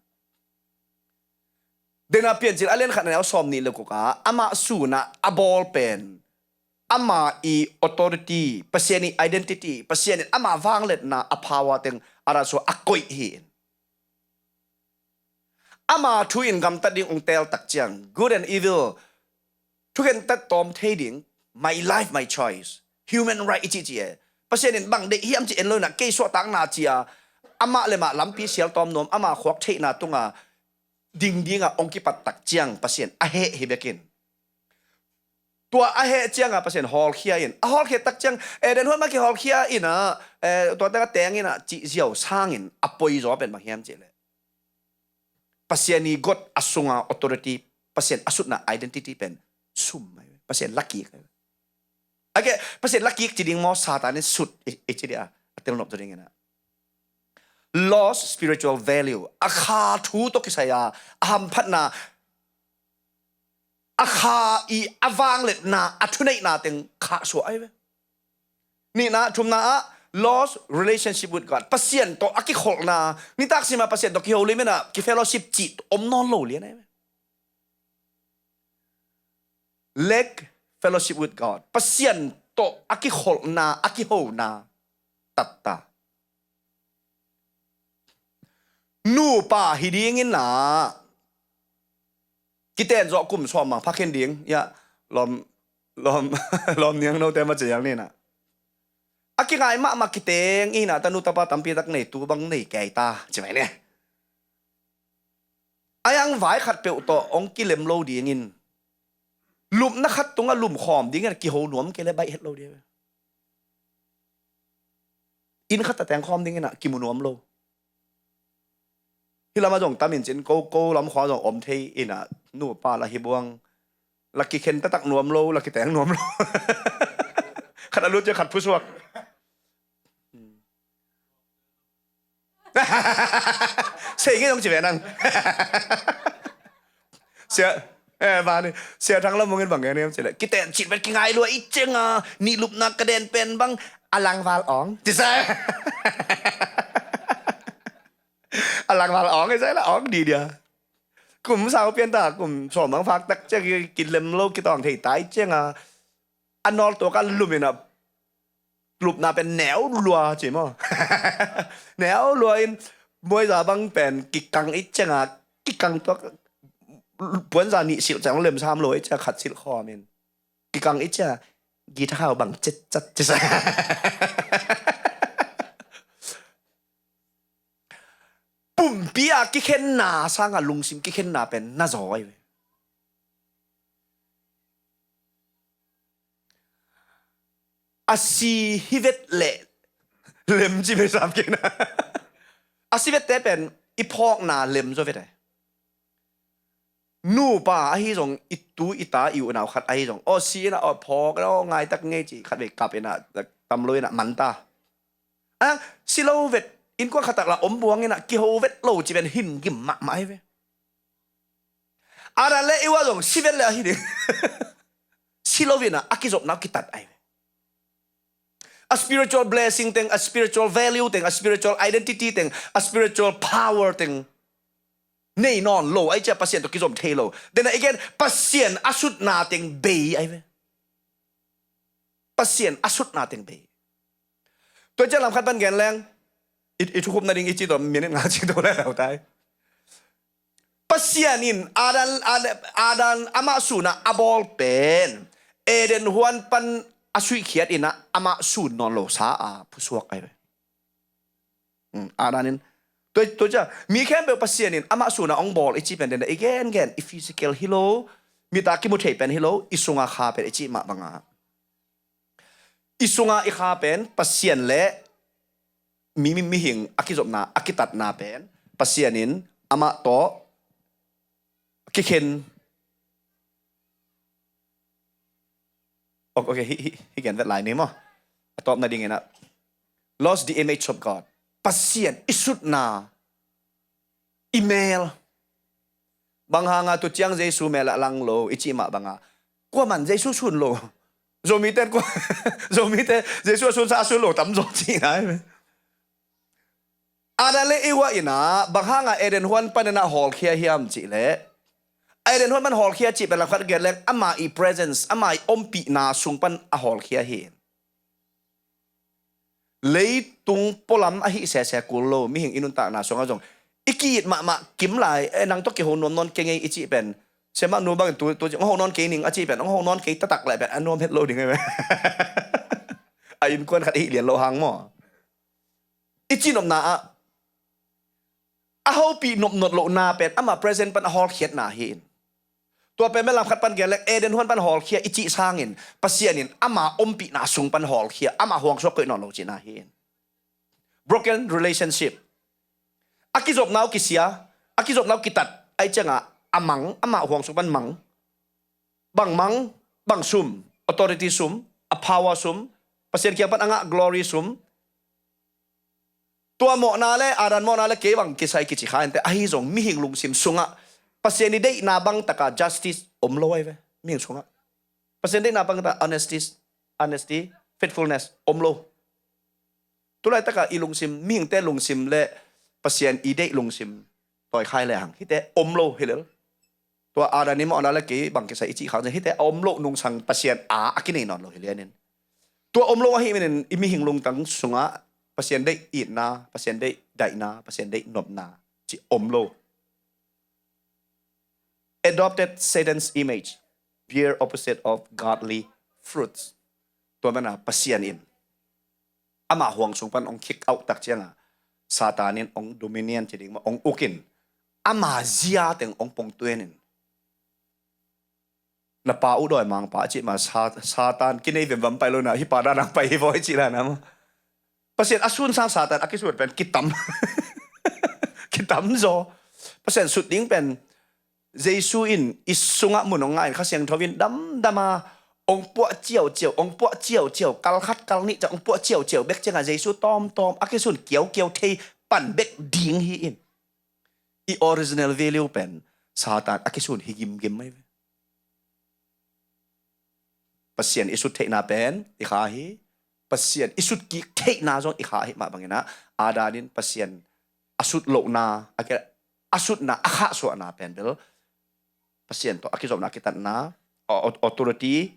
Den a Piancil a lian khat na neu sawm nih le guk a, amah sun a a bawl pen, ama i authority, Pasian i identity, Pasian in ama vangliatna, a power teng a ra sua a koih hi in. Ama thu in gamtat ding ong tel tak ciang, good and evil, thukhentat tawm thei ding, my life, my choice, human right i cih ci e. Pasian in bang deih hiam ci en lo in ah, kei suahtakna ci a, amah le mah lampi sial tawm nuam, ama khuak theihna tung a ding ding a ong kipat tak ciang Pasian a heh hi bek in. Tua a heh ciang a Pasian hawlkhia in, a hawlkhia tak ciang, Eden huan mah kihawlkhia in ah, eh, tua teng a teng in ah cih ziau sang in a poi zaw pen bang hiam cih leh, Pasian i got a sung a authority, Pasian a sutna identity pen sum mai. Pasian lakik. A ke, Pasian lakik ci ding maw, Satan in sut i, i ci dia, a tel nop zaw ding in ah. Lost spiritual value. A kha thu tawh kisai a, a hamphatna, a kha i a vangliatna, a thuneihna teng khahsuah ai ve. Nihna, thumna ah, lost relationship with God. Pasian tawh a kikholhna, nitak sima Pasian tawh kiho lim in ah, kifellowship cih om nawn lo lian ai ve. Lack fellowship with God. Pasian tawh a kikholhna, a kihona tatta. Nupa hi ding in ah, kiten zawh kum sawm mang phakhin ding, ya, lawm, lawm, lawm niang note ma ciang ni in ah. A kingai mahmah kiteng in ah, tanu tapa tampi tak nei, tu bang nei kei ta, ci mai ni. A yang vai khat peuh tawh ong kilem lo ding in, lupna khat tungah lumkhawm ding in ah kiho nuam kei le baih het lo ding. Inn khat a teng khawm ding in ah kimu nuam lo. Hih lamah zong tam in cin ko, ko lam khua zong om thei in ah, nupa la hi buang. La kikhen taktak nuam lo, la kiteng nuam lo. Khat a lut ciang khat phusuak. Sei ngei zong ci ve nang. Sia, eh, bani, Sia Thang Lam Mung in bang gen hiam cih leh, kiten cit vet kingai lua i ciang a, nih lupna ka den pen bang, a langval ong. Ci sa. A langval ong, i sa la ong di dia. Kum sau pian ta, kum sawm bang phak tak ciang, ki, kilem lo, kitawng thei ta i ciang a, a nawl tuak a lum in a, lupna pen neu lua ci maw. Neu lua in, muaiza bang pen kikang i ciang a, kikang tuak, puanza nih silh ciang lem sam lo i ciang khat silh khawm in. Kikang i ciang a, guitar khau bang cetcat ci sa. Pumpi a kikhenna sang a lungsim kikhenna pen na zaw ahi ve. A si hi vet leh lem ci ve sam kei na. A si vette pen i phawkna lem zaw vet ai. Nupa ahi zong, i tu i ta i unau khat ahi zong, aw si in ah, aw phawk in ah, aw ngaitak ngei ci khat vei kap in ah, tam lo in ah man ta. A, si lo vet, innkuan khat tak la om buang in ah, kiho vet lo ci pen hin gim mahmah ahi ve. Adam le Eva zong si vet le ahi ding. Si lo in ah, a kizopna uh kitat ahi ve. A spiritual blessing teng, a spiritual value teng, a spiritual identity teng, a spiritual power teng nei nawn lo, ahi ciang Pasian tawh kizom thei lo. Then again, Pasian a sutna teng bei ahi ve. Pasian a sutna teng bei. Tua ciang lam khat pan gen leng, i, i thukhupna ding i ci tawh minute nga ci tawh lai lo tai. Pasian in Adam, Adam, Adam amah sun a a bawl pen Eden huan pan a suihkhiat in ah amah sun nawn lo sa a phusuak ahi ve. Um, Adam in, tua, tua ciang mi khempeuh Pasian in amah sun a hong bawl i cih pen den i gengen, i physical hi lo, mit a kimu thei pen hi lo, i sung a kha pen i cih mah bang a, i sung a i kha pen Pasian le mi, mi, mihing a kizopna, a kitatna pen Pasian in amah tawh kikhen. Ok, ok, hih, hih, hih gen vet lai ni maw. A tawpna ding in ah, lost the image of God. Pasian i sutna, i mel. Bang hang a tu ciang Jesu mel a lang lo i cih mah bang a, kuaman Jesu sun lo. Zomite kua, Zomite Jesu a sunsa a sun lo tam zaw cihna hi. Adam le Eva in ah bang hang a Eden huan pan in ah hawlkhia hiam cih leh, Eden huan pan hawlkhia cih pen lam khat gen leng, ama i presence, ama i ompihna sung pan a hawlkhia hi. Leitung pualam ahi sese kul lo, mihing i nuntakna sungah zong i ki-it mahmah kim lai, eh, nang tawh kiho nuam nawn kei ngei i cih pen, siamah nu bangin tu, tu, hong ho nawn kei ning a cih pen, hong ho nawn kei taktak leh pen a nuam het lo ding hi ve. A innkuan khat i hih lian loh hang maw. I cihnopna ah a hopih nopnop lohna pen ama present pan a hawlkhiatna hi in. Tua pen lam khat pan gen leng Eden huan pan hawlkhia i cih sangin Pasian in ama ompihna sung pan hawlkhia, ama huangsuak koih nawn lo cihna hi in. Broken relationship. A kizopna uh kisia, a kizopna uh kitat, ahi ciangah a mang, ama huangsuak pan mang. Bang mang, bang sum, authority sum, a power sum, Pasian kiang pan a ngah glory sum. Tua mawhna le, Adam mawhna le kei bang kisai kici kha inteh, ahi zong mihing lungsim sungah Pasian i deihna bang taka justice om lo ahi ve, mihing sungah. Pasian deihna bang taka honesty, honesty, faithfulness om lo. Tulai taka i lungsim, mihingte lungsim le Pasian i deih lungsim tawikhai le hang hihte om lo hi lel. Tua Adam i mawhna le kei bang kisai i cih khang ciang hihte a om loh nungsang Pasian a a kinei nawn lo hi lianin. Tua om lo ahih manin i mihing lungtang sungah Pasian deih itna, Pasian deih daihna, Pasian deih nopna cih om lo. Adopted Satan's image, bear opposite of godly fruits. Tua mana Pasian in ama huang sung pan ong kick out tak cianga Satan in ong dominion ci ding ma ong ukin, ama zia teng ong pongtuenin. Na pa uh dawi mangpa a cih ma Sa-, Satan kinei vemvam pai lo na, hi pa dan ang pai hi vaw i cih dan a ma. Pasian a sun sang Satan a kisun pen kitam. Kitam zaw. Pasian sut ding pen Jesu in i sungah mun hong ngah in Kha Siangtho in damdam a hong puah ciauciau, hong puah ciauciau, kal khat kal nih ciang hong puah ciauciau bek ciangah Jesu tawmtawm a kisun kiaukiau thei pan bek ding hi in. I original value pen Satan a kisun hi gimgim mai ve. Pasian i sut theihna pen i kha hi. Pasian i sut kik theihna zong i kha hi mah bangin ah, Adam in Pasian a sut lohna, a ki-, a sutna, a khahsuahna pen bel Pasian tawh a kizopna, a kitatna, au-, authority,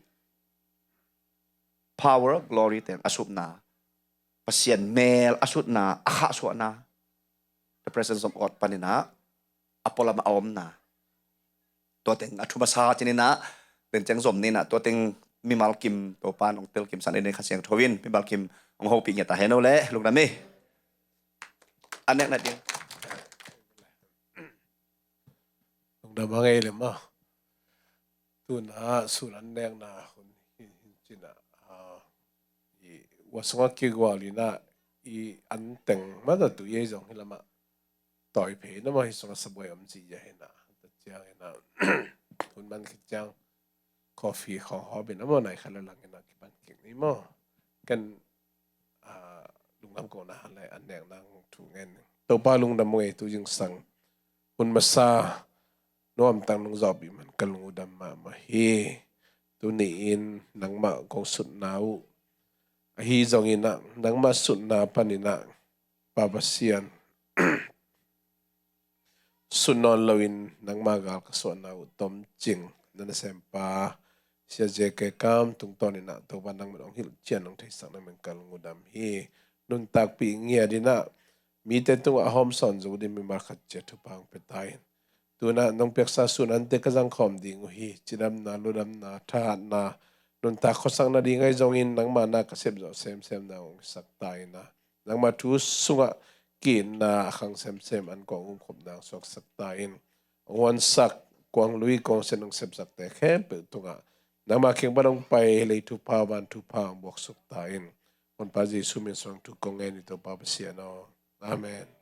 power, glory teng a supna, Pasian mel a sutna, a khahsuahna, the presence of God panin ah a pualam a omna. Tua teng a thu masa cih ni in ah, den ciang zom ni in ah, tua teng mimal kim Topa in hong telkimsak ni in, Kha Siangtho in mimal kim hong hopih ngiat ta hen aw le, lungdam hi. A nekna ding. Lungdam a ngei le maw. Tu-in ah sun an nekna hun hi, hi cih in ah, ah, i ua sungah kigual in ah, i an teng mah tawh tu i ei zong hih lamah tawi phei na maw, hih sungah sabuai om ci hi in ah, tua ciangin ah hun man khit ciang coffee khawng hawp in a maw, nai khat le lang in ah kipan kik ni maw. Ken, ah, lungdam kohna le an nekna thu ngen ning. Topa lungdam ung ei, tu zingsang hun masa nuamtak nong zawhpih man ka lungdam mahmah hi. Tuni-in nangmah kong sutna uh ahi zongin ah, nangmah sutna panin ah Pa Pasian, sut nawn loin nangmah gal ka suahna uh tomcing na nasempa Sia J K Kam tungtawnin ah Topa nangmah hong hilh cian hong theisak na man ka lungdam hi. Nuntakpih ngiat in ah mite tungah a hawmsawn zo ding mimal khat ciat thupha hong pia ta in. Tu-in ah nong piaksa sun ante ka zangkhawm ding uh hi. Cidamna, ludamna, thahatna, nuntak khuasak nading ahi zongin nangmah na ka sepzawh semsem na hong hisak ta in ah, nangmah thu sungah ki-itna a khang semsem an kong umkhop na hong suaksak ta in. Hong huansak, kuang lui kong sen hong sepsakte khempeuh tungah nangmah kiang pan hong pai lei thupha, van thupha hong buaksuk ta in. Honpa Jesu min suang thu kong ngen hi Topa Pasian aw. Amen.